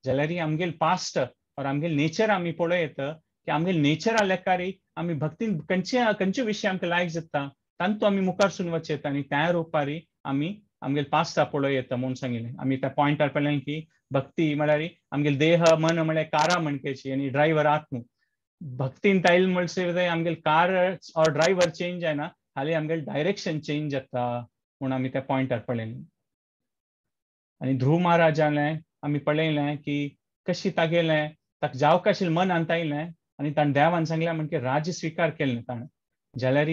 जाल्यार आमगेले पास्ट ऑर आमगेले नेचर आमी पळोवं येता की आमगेले नेचरा लेखारी आमी भक्तीन खंयचे खंयचे विशय आमकां लायक जाता तांतू आमी मुखारसून वचेता येता आनी त्या रुपारी आमी आमगेले पास्टा पळोवं येता म्हूण सांगिल्लें. आमी त्या पॉयंटार पळयलें की भक्ती म्हळ्यार आमगेले देह मन म्हळ्यार कारा म्हणकेची आनी ड्रायव्हर आत्म. भक्तीन ताईल म्हणसर आमगेले कार ऑर ड्रायव्हर चेंज जायना खाली आमगेले डायरेक्शन चेंज जाता म्हूण आमी त्या पॉयंटार पळयलें. आनी ध्रुव महाराजालें आमी पळयलें की कशी तागेलें ताका जावका आशिल्लें मनांत आयलें आनी ताणें देवान सांगलें म्हणजे राज्य स्विकार केलें ताणें जाल्यार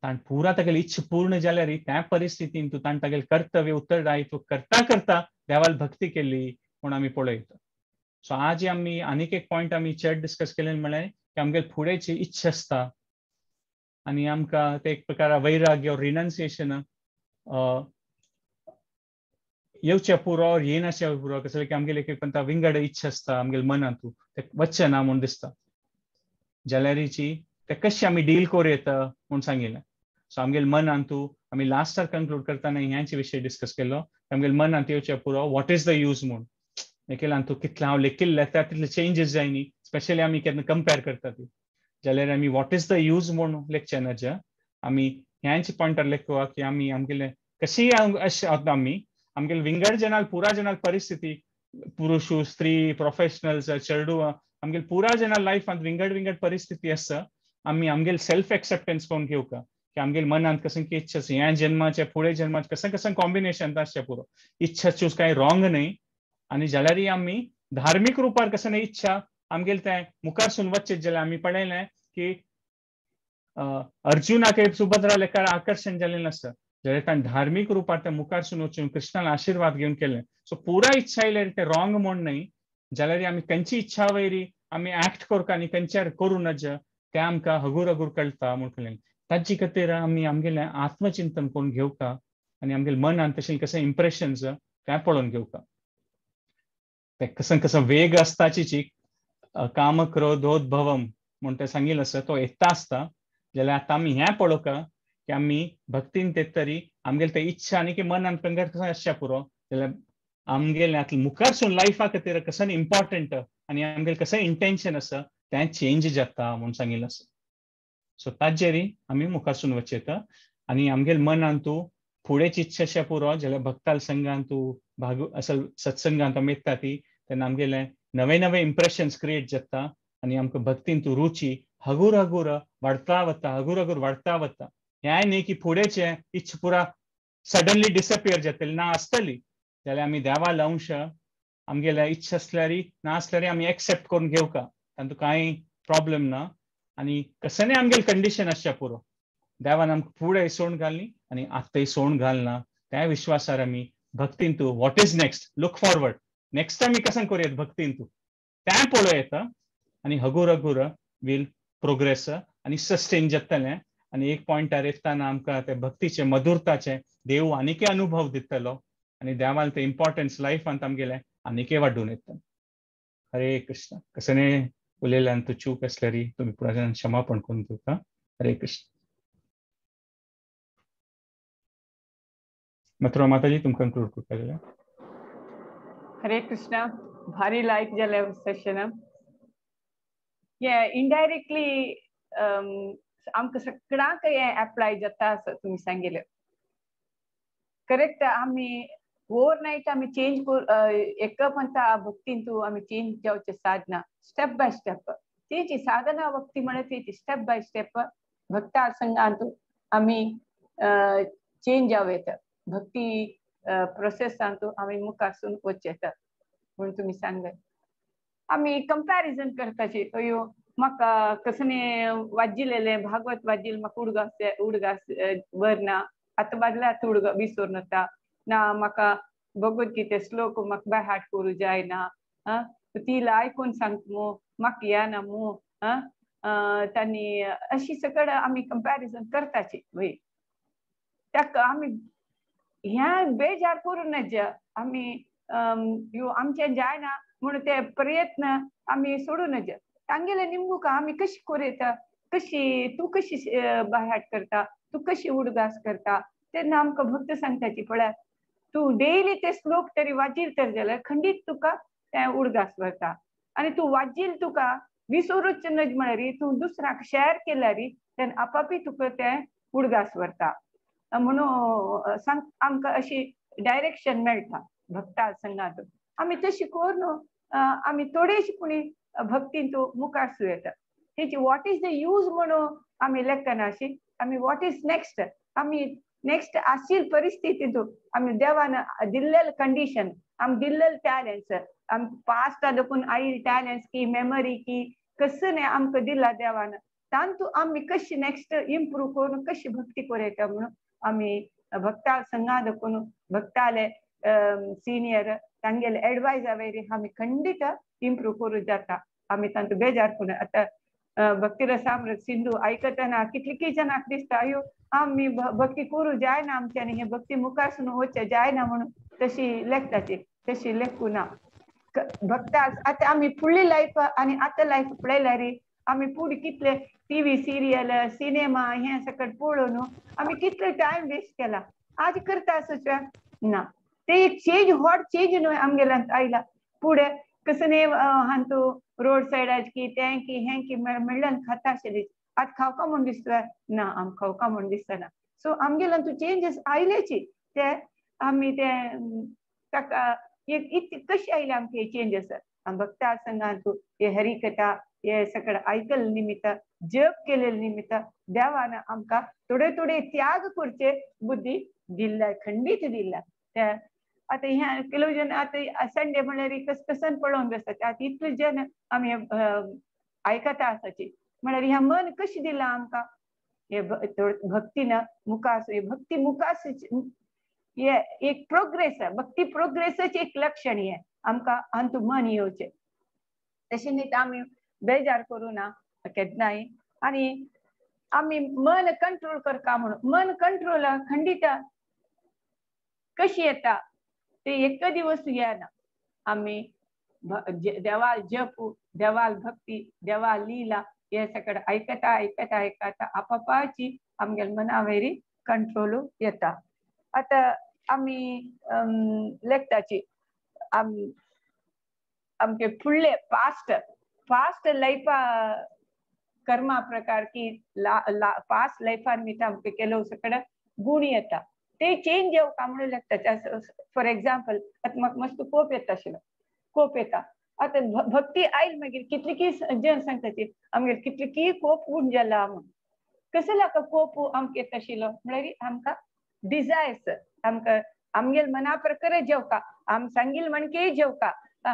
ताणें पुरा तागेली इच्छा पूर्ण जाल्यार त्या परिस्थितीन तूं ताणें तागेलें कर्तव्य उत्तरदायित्व करता करता देवाल भक्ती केली म्हूण आमी पळयता. सो आज आमी आनीक एक पॉयंट आमी चड डिस्कस केलें म्हळ्यार की आमगेले फुडेंची इच्छा आसता आनी आमकां ते एक प्रकार वैराग्य रिनन्सिएशन येवचें पुरो येनाशें पुरो कसलें की आमगेले एक पण विंगड इच्छा आसता आमगेले मनांतू तें वचचें ना म्हूण दिसता जाल्यारीची ते कशें आमी डील करूं येता म्हूण सांगिल्लें. सो आमगेले मनांतू आमी लास्टार कंक्लूड करतना ह्याचे विशय डिस्कस केलो आमगेले मनांत येवचें पुरो what is the use म्हूण एकेल्यान तूं कितलें हांव लेखिल्लें त्या तितले चेंजीस जायनी स्पेशली आमी केन्ना कंपेर करता ती जाल्यार आमी what is the use म्हूण लेखचें ना ज्या आमी ह्यांचे पॉयंटार लेखुया की आमी आमगेले कशी अशें आमी आमगेले विंगड जनाल पुरा जनाल परिस्थिती पुरुशू स्त्री प्रोफेशनल्स चेडू आमगेले पुरा जना लायफांत विंगड विंगड परिस्थिती आसा. आमी आमगेले सेल्फ एक्सेप्टन्स करून घेवका की आमगेले मनांत कसं की इच्छा ह्या जन्माचे फुडें जन्माचे कसं कसं कॉम्बिनेशन आसचें पुरो. इच्छा चूज कांय रॉंग न्हय आनी जाल्यारय आमी धार्मीक रुपार कसं न्हय इच्छा आमगेले तें मुखारसून वचचें जाल्यार आमी पळयलें की अर्जुनाक सुभद्रा लेखार आकर्शण जालें नासता जाल्यार ताणें धार्मीक रुपार तें मुखारसून वचून कृष्णान आशिर्वाद घेवन केलें. सो पुरा इच्छा आयल्यार तें रॉंग म्हूण न्हय जाल्यार आमी खंयची इच्छा वयरी आमी एक्ट करता आनी खंयच्यार करूं नज तें आमकां हगूर हगूर कळटा म्हूण कळ्ळें. ताजे खातीर आमी आमगेलें आत्मचिंतन करून घेवका आनी आमगेले मनान तशें कशें इम्प्रेशन्स तें पळोवन घेवका. तें कसं कसं वेग आसताची काम क्रोधोद्भवम म्हूण तें सांगिल्लें आसा तो येता आसता. जाल्यार आतां आमी हें पळोवका की आमी भक्तीन ते तरी आमगेले ते इच्छा आनी की मनान पंगड कसं आसच्या पुरो जाल्यार आमगेलें आतां मुखारसून लायफा खातीर कसं इम्पॉर्टंट आनी आमगेलें कसं इंटेन्शन आसा तें चेंज जाता म्हूण सांगिल्लें आसा. सो ताजेर आमी मुखारसून वचयता आनी आमगेले मनान तूं फुडेंच इच्छा आसच्या पुरो जाल्यार भक्ताल संघान तूं भाग असल सत्संगांत आमी येता ती तेन्ना आमगेलें नवे नवे इम्प्रेशन्स क्रिएट जाता आनी आमकां भक्तीन तूं रुची हगूर हगूर वाडता वता हगूर हगूर वाडता वता. हें न्ही की फुडेंचें इच्छा पुरा सडनली डिसअपियर जातली ना आसतली जाल्यार आमी देवाल अंश आमगेल्या इच्छा आसल्यार ना आसल्यार आमी एक्सेप्ट करून घेवका तातूंत कांय प्रॉब्लेम ना. आनी कसलें आमगेलें कंडिशन आसच्या पुरो देवान आमकां फुडें सोण घालनी आनी आतांय सोण घालना त्या विश्वासार आमी भक्तीन तूं what is next look forward next आमी कसं करूं भक्तीन तूं तें पळोवं येता आनी हगूर हगूर वील प्रोग्रेस आनी सस्टेन जातलें. आनी एक पॉयंटार येतना आमकां ते भक्तीचे मधुरताचे देव आनीकय अनुभव दितलो आनी देवान ते इम्पॉर्टन्स लायफांत आमगेलें आनीकय वाडून येता. हरे कृष्ण. कसने उलयल्यान तूं चूक आसल्यार तुमी पुराय क्षमापण करून दिवका. हरे कृष्ण. मथुरा माताजी तुमकां कंक्लूड करता जाल्यार. हरे कृष्ण. भारी लायक जालें सेशन. हें इनडायरेक्टली आमकां सगळ्यांक हें एप्लाय जाता असो तुमी सांगिल्लें करेक्ट. आमी ओवर नायट आमी चेंज एक पंता भक्तीन तूं आमी चेंज जावचें साधना स्टेप बाय स्टेप तेची साधना भक्ती म्हणल्यार तेची स्टेप बाय स्टेप भक्ता संगांत आमी चेंज जावं येता भक्ती प्रोसेसांत आमी मुखारसून वचूं येता म्हूण तुमी सांगलें. आमी कंपॅरिजन करताची अयो म्हाका कसलें वाजिल्लें भागवत वाजिल्लें म्हाका उडगास उडगास बरना आतां वाजल्यार आतां उडगा विसरून वता ना म्हाका भगवत गीते श्लोक म्हाका बाय हार्ट करूं जायना ती आयकून सांगता मू म्हाका येना मू तांणी अशी सगळं आमी कंपॅरिजन करताची वय ताका आमी ह्या बेजार करूं नज आमी यो आमचें जायना म्हणून ते प्रयत्न आमी सोडूं नज. तांगेले निमगुका आमी कशी करूं येता कशी तूं कशी बाय हार्ट करता तूं कशी उडगास करता तेन्ना आमकां भक्त सांगताची पळय तूं डेली ते श्लोक तरी वाजील तर जाल्यार खंडीत तुका तें उडगास वता आनी तूं वाजील तुका विसरूच नज म्हळ्यार तूं दुसऱ्याक शेअर केल्यार तेन्ना आपापी तुका तें उडगास व्हरता म्हणून सांग आमकां अशी डायरेक्शन मेळटा भक्ता संगांत. आमी तशी करून आमी थोडेशी पुणी भक्तीन तूं मुखार सुरू येता. तेची what is the use म्हणून आमी लेखना अशी आमी what is next आमी नेक्स्ट आशिल परिस्थितींत आमी देवान दिल्लेले कंडिशन आमी दिल्लेले टॅलंट्स आम पास्ट देखून आयल टॅलंट्स की मेमरी की कसं न्ही आमकां दिला देवान तांतू आमी कशी नेक्स्ट इम्प्रूव करून कशी भक्ती करूं येता म्हणून आमी भक्ता संगा देखून भक्ताले सिनियर तांगेले एडवायजा वयर आमी खंडीत इम्प्रूव करूं जाता. आमी तांतू बेजार करून आतां भक्तिरसामृत सिंधू आयकतना कितली जाणांक दिसता अयो आमी भक्ती करूं जायना आमच्यानी हे भक्ती मुखारसून वचचें जायना म्हणून तशी लेखताची तशी लेखूं ना. भक्ता आतां आमी फुडली लायफ आनी आतां लायफ पळयल्यार आमी फुडें कितले टीव्ही सिरियल सिनेमा हें सगळें पळोवन आमी कितले टायम वेस्ट केला आज करता आसच्या ना. ते एक चेंज व्हड चेंज न्हय आमगेल्यांत आयला फुडें कसं न्ही हांतू रोड सायडाच की तें की हें की मेळ्ळ्यान खाता आशिल्ली आतां खावका म्हूण दिसता ना आमकां खावका म्हूण दिसना. सो आमगेल्यान तूं चेंजीस आयलेची ते आमी ते ताका एक कशी आयले आमकां हे चेंजस भक्ता संगान तूं हे हरिकथा हे सगळें आयकल निमित्त जप केलेले निमित्त देवान आमकां थोडे थोडे त्याग करचे बुद्धी दिल्ल्या खंडीत दिल्ल्या. त्या आतां ह्या ಕೆಲವು जन आतां संडे म्हणल्यार कसकसन पळोवन बसतात. आतां इतले जन आमी आयकता आसाची म्हळ्यार ह्या मन कशें दिलां आमकां हे भक्तीन मुखार हे भक्ती मुखार हे एक प्रोग्रेस भक्ती प्रोग्रेसाचें एक लक्षण हें आमकां अंतू मन येवचें. तशें न्ही आमी बेजार करूं ना केन्नाय आनी आमी मन कंट्रोल करता म्हणून मन कंट्रोल खंडीत कशी येता ते एक दिवस येना. आमी देवाल जप देवाल भक्ती देवाल लीला हे सगळें आयकता आयकता आयकता आपापाची आमगेले मना वयरी कंट्रोल येता. आतां आमी लेखताची आमचे फुडले पास्ट पास्ट लायफा कर्मा प्रकार की पास्ट लायफान मिता आमकां केलो सगळें गुण येता ते चेंज जावका म्हणून लागता. फॉर एग्जाम्पल आतां म्हाका मस्त कोप येता आशिल्लो कोप येता आतां भक्ती आयल मागीर कितली जन सांगता ती आमगेर कितली कोप उण जाला म्हणून कसो लाका कोप आमकां येता आशिल्लो म्हळ्यार आमकां डिजायर्स आमकां आमगेल मना प्रकारे जेवका आम सांगील म्हणके जेवका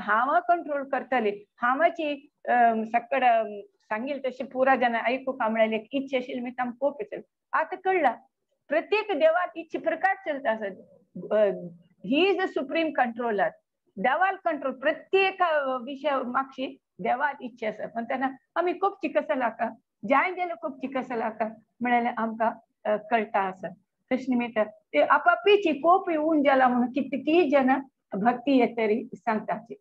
हांव कंट्रोल करतले हांवाची सगळं सांगील तशें पुरा जाणां आयकूंक म्हळ्यार एक इच्छा आशिल्ली मागीर आमकां कोप येतलो. आतां कळ्ळा प्रत्येक देवाक इच्छा प्रकार चलता आसा. He is a supreme controller देवाल कंट्रोल प्रत्येक विशय मागशी देवाक इच्छा आसा. पण तेन्ना आमी खूब चिकस लाका जाय जाल्यार खूब चिकस लाका म्हळ्यार आमकां कळटा आसा. तशें निमित्त ते आपापीची कोप येवन जाला म्हणून कितकी जाणां भक्ती येतरी सांगताची.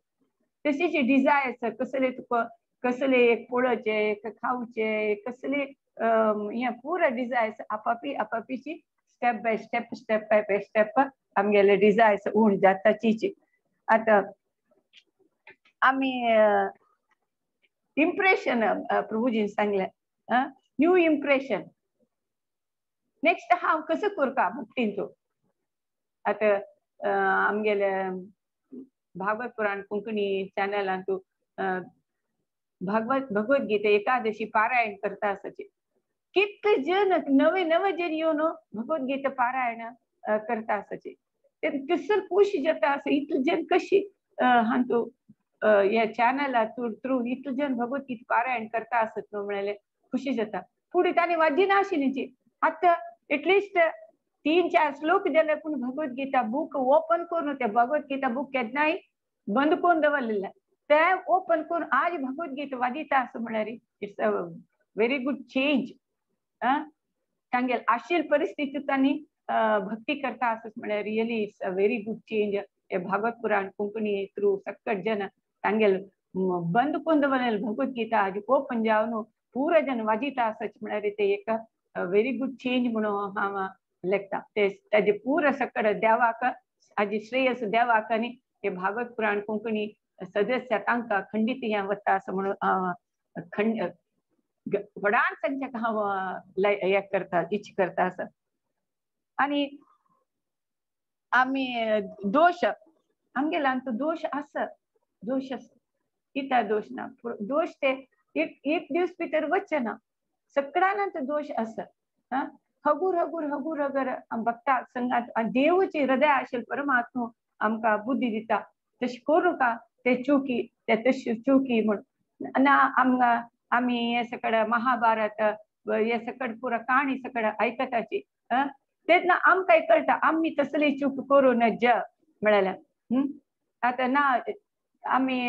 तशीच डिजायर्स कसले तुका कसले एक पळोवचें एक खावचें कसले हें पुरा डिजायर्स आपापी आपापीची step by step step by step आमगेले डिजायर्स उण जाताचीच. आतां आमी इम्प्रेशन प्रभुजीन सांगलें न्यू इम्प्रेशन नेक्स्ट हांव कसो करता भक्तीन तूं. आतां आमगेले भागवत पुराण कोंकणी चॅनलान तूं भागवत भगवद्गीता एकादशी पारायण करता आसाची कितले जन नवे नवे जन येवन भगवद्गीता पारायण करता आसाची ते किसल खुश जाता आसा. इतले जन कशी हांतू ह्या चॅनला थ्रू इतले जन भगवद्गीता पारायण करता आसत न्हू म्हळ्यार खुशी जाता. फुडें तांणी वाजिना आशिल्ली आतां एटलिस्ट 3-4 श्लोक जाल्यार पूण भगवद्गीता बूक ओपन करून ते भगवद्गीता बूक केन्नाय बंद करून दवरलेलें ते ओपन करून आज भगवद्गीता वाजिता आसा म्हळ्यार it's a very good change. तांगेल आशिल्ली परिस्थिती तांणी भक्ती करता आसत म्हळ्यार really it's a very good change. हे भागवत पुराण कोंकणी थ्रू सक्कट जन तांगेल बंद करून दवरलेलें भगवद्गीता आज ओपन जावन पुरा जन वाजिता आसत म्हळ्यार ते एक व्हेरी गुड चेंज म्हणून हांव लेखता. ते ताजे पुरा सकड देवाक आजी श्रेयस देवाक आनी हे भागवत पुराण कोंकणी सदस्य तांकां खंडीत हें वता असो म्हणून हांव खंड व्हडान संख्येक हांव हें करता इच्छा करता आसा. आनी आमी दोश आमगेले आमचो दोश आसा दोश आसा कित्याक दोश ना दोश ते एक एक दीस भितर वचचे ना सगळ्यांत दोश आसा. हगूर हगूर हगूर हगर भक्ता संगात देवची हृदय आशिल्लो परमात्मा आमकां बुद्धी दिता तशें करूं का ते चुकी ते तशी चुकी म्हूण ना आमकां आमी हे सगळें महाभारत हे सगळें पुरा काणी सगळें आयकताची तेन्ना आमकां कळटा आमी तसली चूक करूं नज म्हळ्यार. आतां ना आमी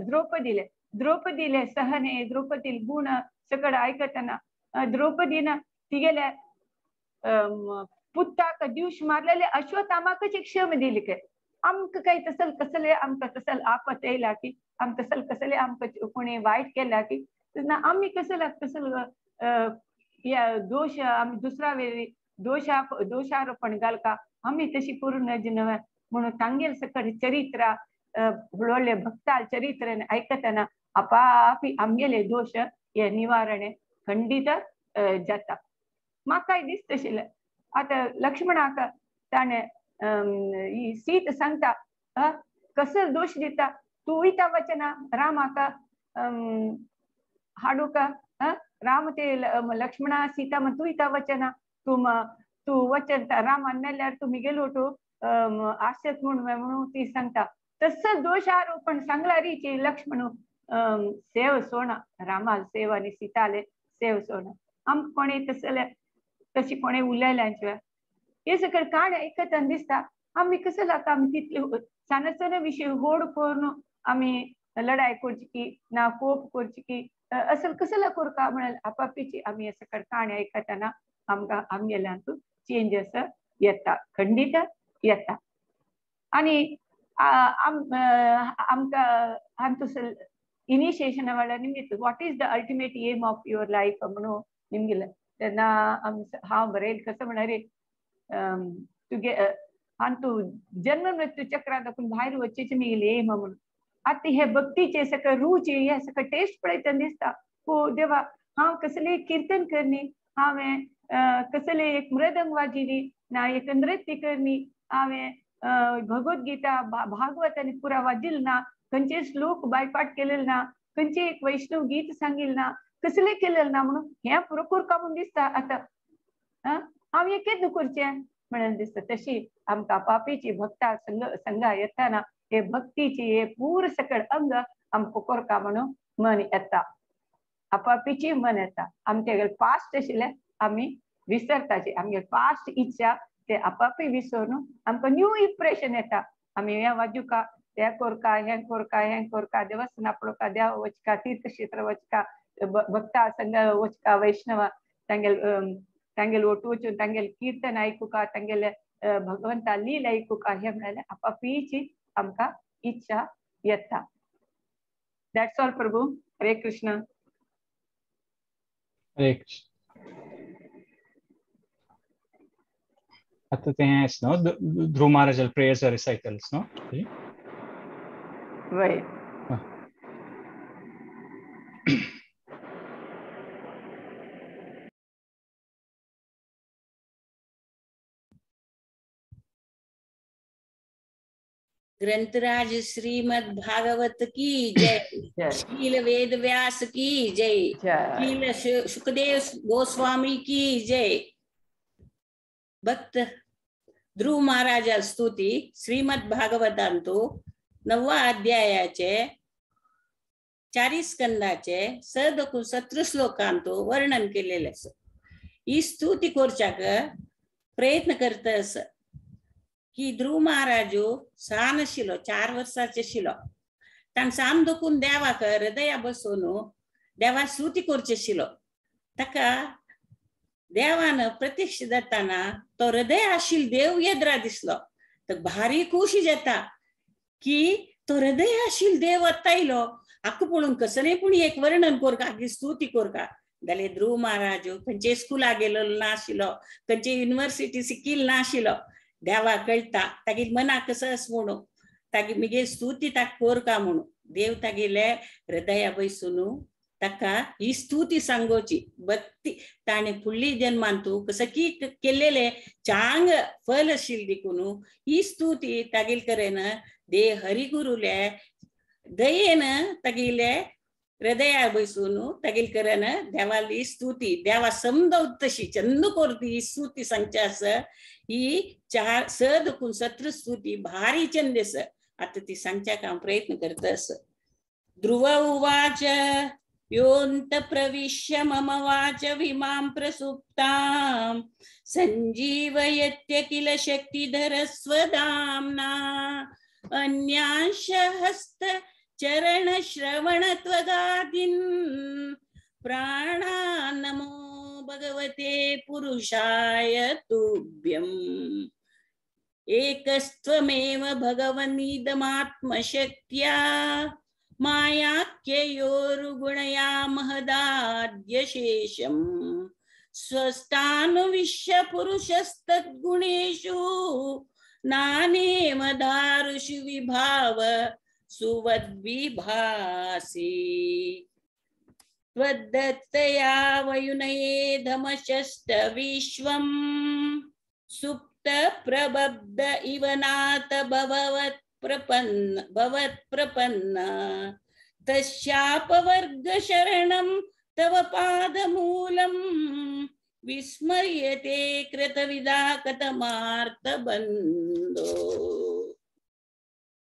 द्रौपदीले द्रौपदीले सहने द्रौपदी गुण सगळें आयकतना द्रौपदीन तिगेले पुत्ताक दिवश मारलेले अश्वत्थामाकच एक क्षम दिली काय आमकां काय तसल कसले आमकां तसल आपत येयला की आम तसल कसले आमकां कोणी वायट केला की तेन्ना आमी कसल कसल दोश आमी दुसऱ्या वेळी दोशा दोशारोपण घालका आमी तशी करूं नज न्हय म्हणून तांगेल सकट चरित्र व्हडले भक्ताल चरित्र आयकतना आपापी आमगेले दोश हे निवारणे खंडीत जाता. म्हाकाय दिसता आशिल्लें आतां लक्ष्मणाक ताणें ही सीत सांगता कसं दोश दिता तूं वयता वचना रामाका हाडूका राम ते लक्ष्मणा सीता मग तूं वयता वचना तूं तूं वचन रामान मेल्यार तुमी गेलो तो आसत म्हणून ती सांगता. तसंच दोश आरोपण सांगला रीचे लक्ष्मण सेव सोना रामाल सेव आनी सीताले सेव सोना. आमकां कोणें तसले तशी कोणें उलयल्यांचे हे सगळें काण आयकतना दिसता आमी कसं जाता आमी तितले सान विशय होड करून आमी लढाई करची की ना कोप करची की असं कसं करका म्हळ्यार आपापीची आमी हे सगळें काणी आयकतना आमकां आमगेल्यांत चेंजस येता खंडीत येता. आनी आमकां हातूंत इनिशिएशना वेळार निमगीत what is the ultimate aim of your life म्हणून निमगिलें तेन्ना हांव बरयल कसं म्हळ्यार तुगे हांतू जन्म मृत्यू चक्रा दाखून भायर वचचें मिगेली एम म्हणून. आतां हे भक्तीचे सगळं रुची हे सगळं टेस्ट पळयतना दिसता हो देवा हांव कसलें किर्तन करनी हांवें कसलें एक मृदंग वाजिली ना एक नृत्य करनी हांवें भगवद्गीता भागवत आनी पुरा वाजिल ना खंयचे श्लोक बायपाट केलेले ना खंयचे एक वैष्णव गीत सांगिल ना कसलें केलें ना म्हणून हें पुरो करका म्हूण दिसता. आतां हांव हें केन्ना करचें म्हणून दिसता. तशी आमकां पापीची भक्ता संग संगा येताना हे भक्तीची हे पूर सकळ अंग आमकां करका म्हणून मन येता आपापीची मन येता. आमचे पास्ट आशिल्लें आमी विसरताची आमगे पास्ट इच्छा ते आपापी विसरून आमकां न्यू इम्प्रेशन येता. आमी हें वाजुका हें करका हें करका हें करका देवस्थाना पळोवका देव वचका तीर्थक्षेत्र वचका भक्ता संग वचका वैष्णव तांगेल तांगेल ओटू वचून तांगेल कीर्तन आयकुका तांगेले भगवंता लील आयकुका हें म्हळ्यार आपापीची आमकां इच्छा येता. That's all Prabhu. Hare Krishna. Hare Krishna. आता ते हें नो ध्रुव महाराज प्रेयर्स रिसायटल्स नो वय. ग्रंथराज श्रीमद् भागवत की जय, श्रील वेद व्यास की जय, श्रील सुखदेव गोस्वामी की जय. भक्त ध्रुव महाराज स्तुती श्रीमद् भागवतांतु 9 अध्यायाचे 4 स्कंदाचे 17 श्लोकांतु वर्णन केलेले आसा. ही स्तुती करच्याक प्रयत्न करता आसा की ध्रुव महाराजू सान आशिल्लो 4 वर्साचे आशिल्लो ताण साम दोखून देवाक हृदया बसून देवा स्तुती करचे आशिल्लो. ताका देवान प्रत्यक्ष जाताना तो हृदय आशिल्लो देव येद्रा दिसलो तर भारी खुशी जाता की तो हृदय आशिल्लो देव आतां आक्को पळोवन कसलें पूण एक वर्णन करका की स्तुती करका. जाल्यार ध्रुव महाराज खंयचे स्कुला गेलेलो नाशिल्लो खंयचे युनिवर्सिटी शिकिल्लो नाशिल्लो देवा कळटा तागेर मनाक कसं आस म्हणून तागे मिगे स्तुती ताका करका म्हणून देव तागेले हृदया बसून ताका ही स्तुती सांगोची भक्ती ताणें फुडली जन्मांतू कसं की केलेले चांग फल आशिल्लें देखून ही स्तुती तागेले कडेन दे हरिगुरुले दयेन तागेले हृदया बसून तागेले कडेन देवाली स्तुती देवा समजवत तशी चंद करती ही स्तुती सांगची आसा. ही 4 17 स्तुती भारी चंद आसा. आतां ती सांगच्याक हांव प्रयत्न करता आसा. ध्रुव उवाच योऽन्त प्रविश्य मम वाच विमां प्रसुप्तां संजीवयत्य किल शक्तिधरस्वदाम्ना अन्यांश हस्त चरण श्रवण त्वगादीन् प्राणान् नमो भगवते पुरुषाय तुभ्यम्. एकस्त्वमेव भगवनिदमात्मशक्त्या मायाख्ययोरुगुणया महदाद्यशेषं स्वस्थानुविश्य पुरुषस्तद्गुणेषु नानेव दारुषु विभाव सुवद्विभासि. त्वद्दत्तया वयुनयेधमशष्ट विश्वं सुप्त प्रबब्ध इव नाथ भववत् प्रपन्न भवत्प्रपन्ना तस्यापवर्गशरणं तव पादमूलं विस्मर्यते कृतविदा कतमार्तबन्धो।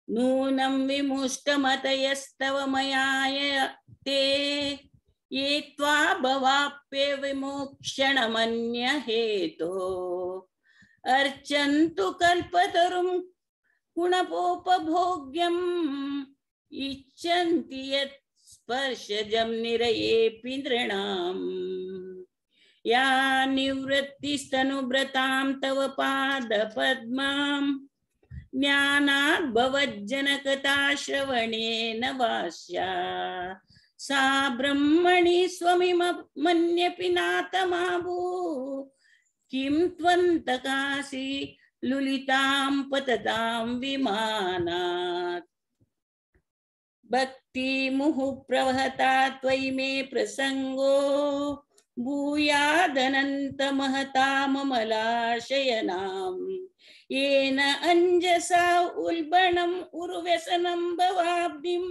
नूनं विमुष्टमतयस्तव मयाय ते ये त्वा भवाप्य विमोक्षणमन्य हेतो अर्चन्तु कल्पतरुं गुणपोपभोग्यम् इच्छन्ति यत् स्पर्शजं निरयेऽपि नृणाम्। या निवृत्तिस्तनुव्रतां तव पादपद्मां ज्ञानाद् भवज्जनकता श्रवणेन वास्या सा ब्रह्मणि स्वमिमन्यपि नातमाभू किं त्वन्तकासि लुलितां पततां विमानात्। भक्तिमुहुः प्रवहता त्वयि मे प्रसङ्गो भूयादनन्तमहताममलाशयनाम् येन अञ्जसा उल्बणम् उर्व्यसनं भवाब्धिं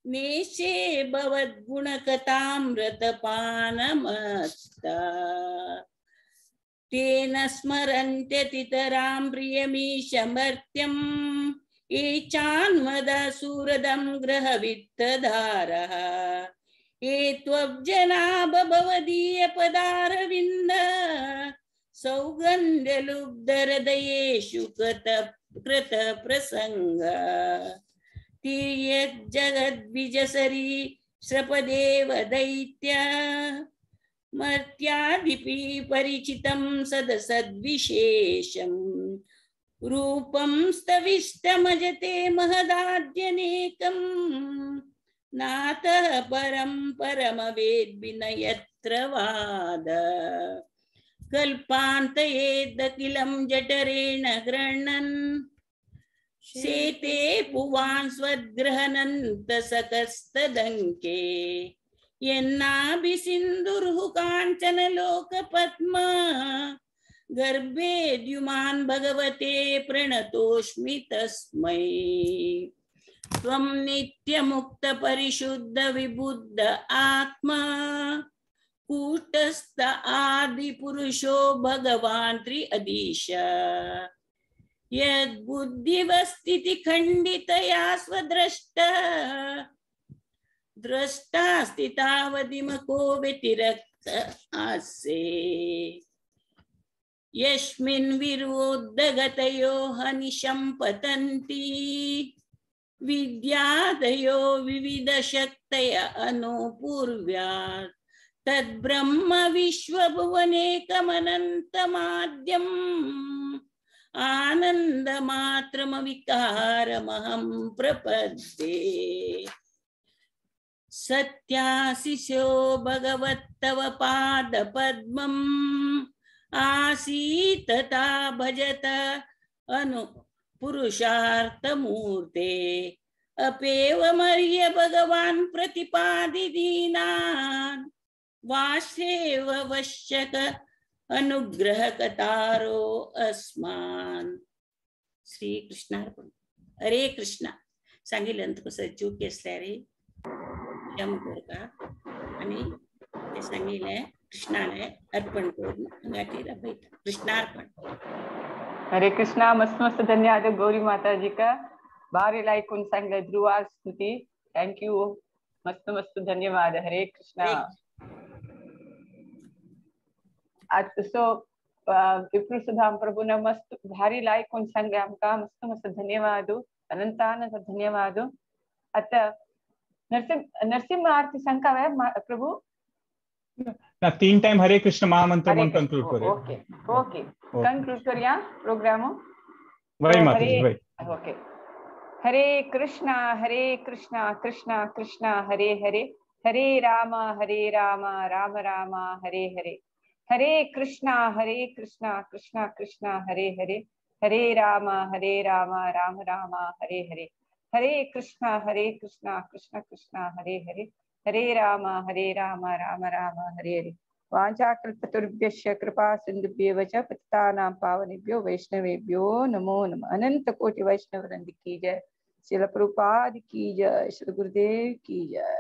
नेशे भवद्गुणकथामृतपानमत्ता। तेन स्मरन्त्यतितरां प्रियमीशमर्त्यं ये चान्मदसुरदं ग्रहवित्तधारः ये त्वब्जना भवदीयपदारविन्द सौगन्ध्यलुब्धहृदयेषु कृतप्रसङ्ग। तिर्यज्जगद्विजसरी श्रपदेव दैत्य मर्त्यादिपि परिचितं सदसद्विशेषं रूपं स्तविष्टमजते महदाद्यनेकं नातः परं परमवेद्विनयत्र वाद। कल्पान्तयेदखिलं जठरेण गृह्णन् शेते पुवान् स्वद्ग्रहणन्तसकस्तदङ्के यन्नाभिसिन्धुर्हु काञ्चन लोकपद्मा गर्भे द्युमान् भगवते प्रणतोऽस्मि तस्मै। त्वं नित्यमुक्त परिशुद्ध विबुद्ध आत्मा कूटस्थ आदि पुरुषो भगवान् त्रि अधीश यद्बुद्धिवस्थिति खण्डितया स्वद्रष्टा द्रष्टास्ति तावदिमको व्यतिरक्त आसे। यस्मिन् विरोद्धगतयो हनिशं पतन्ति विद्यादयो विविधशक्तय अनुपूर्व्यात् तद्ब्रह्म विश्वभुवनेकमनन्तमाद्यम् आनन्दमात्रमविकारमहं प्रपद्ये। सत्याशिषो भगवत्तव पादपद्मम् आसीतता भजत अनु पुरुषार्थमूर्ते अपेवमर्य भगवान् प्रतिपादिदीनान् वासेव वश्यक अनुग्रहकतारो अस्मान्। श्री कृष्णार्पण। हरे कृष्णा। सांगितलं कसं जीव केसल्या रे जम करता आणि ते सांगितलं कृष्णाने अर्पण करून अंगाटीला बैठा। कृष्णार्पण। हरे कृष्णा। मस्त मस्त धन्यवाद गौरी माताजी का भारी ऐकून सांगले ध्रुवा स्तुती। Thank you. मस्त मस्त धन्यवाद। हरे कृष्णा। आज सो विप्रुसुधाम प्रभून मस्त भारी ऐकून सांगले आमकां। मस्त मस्त धन्यवाद। अनंतानंत धन्यवाद। आता नरसिंह नरसिंह आरती सांगता प्रभू ना 3 टाइम हरे कृष्ण महामंत्र म्हणून कंक्लूड करूया। ओके ओके कंक्लूड करूया प्रोग्राम। वय माताजी वय। ओके। हरे कृष्णा कृष्णा कृष्णा हरे हरे हरे राम राम राम हरे हरे हरे कृष्णा कृष्णा कृष्णा हरे हरे हरे राम राम राम हरे हरे हरे कृष्णा कृष्णा कृष्णा हरे हरे हरे राम राम राम हरे हरे। वाञ्छाकल्पतरुभ्यश्च कृपा सिन्धुभ्येव च पतितानां पावनेभ्यो वैष्णवेभ्यो नमो नमः। अनंत कोटि वैष्णव वृंद की जय। श्रील प्रभुपाद की जय। श्री गुरुदेव की जय।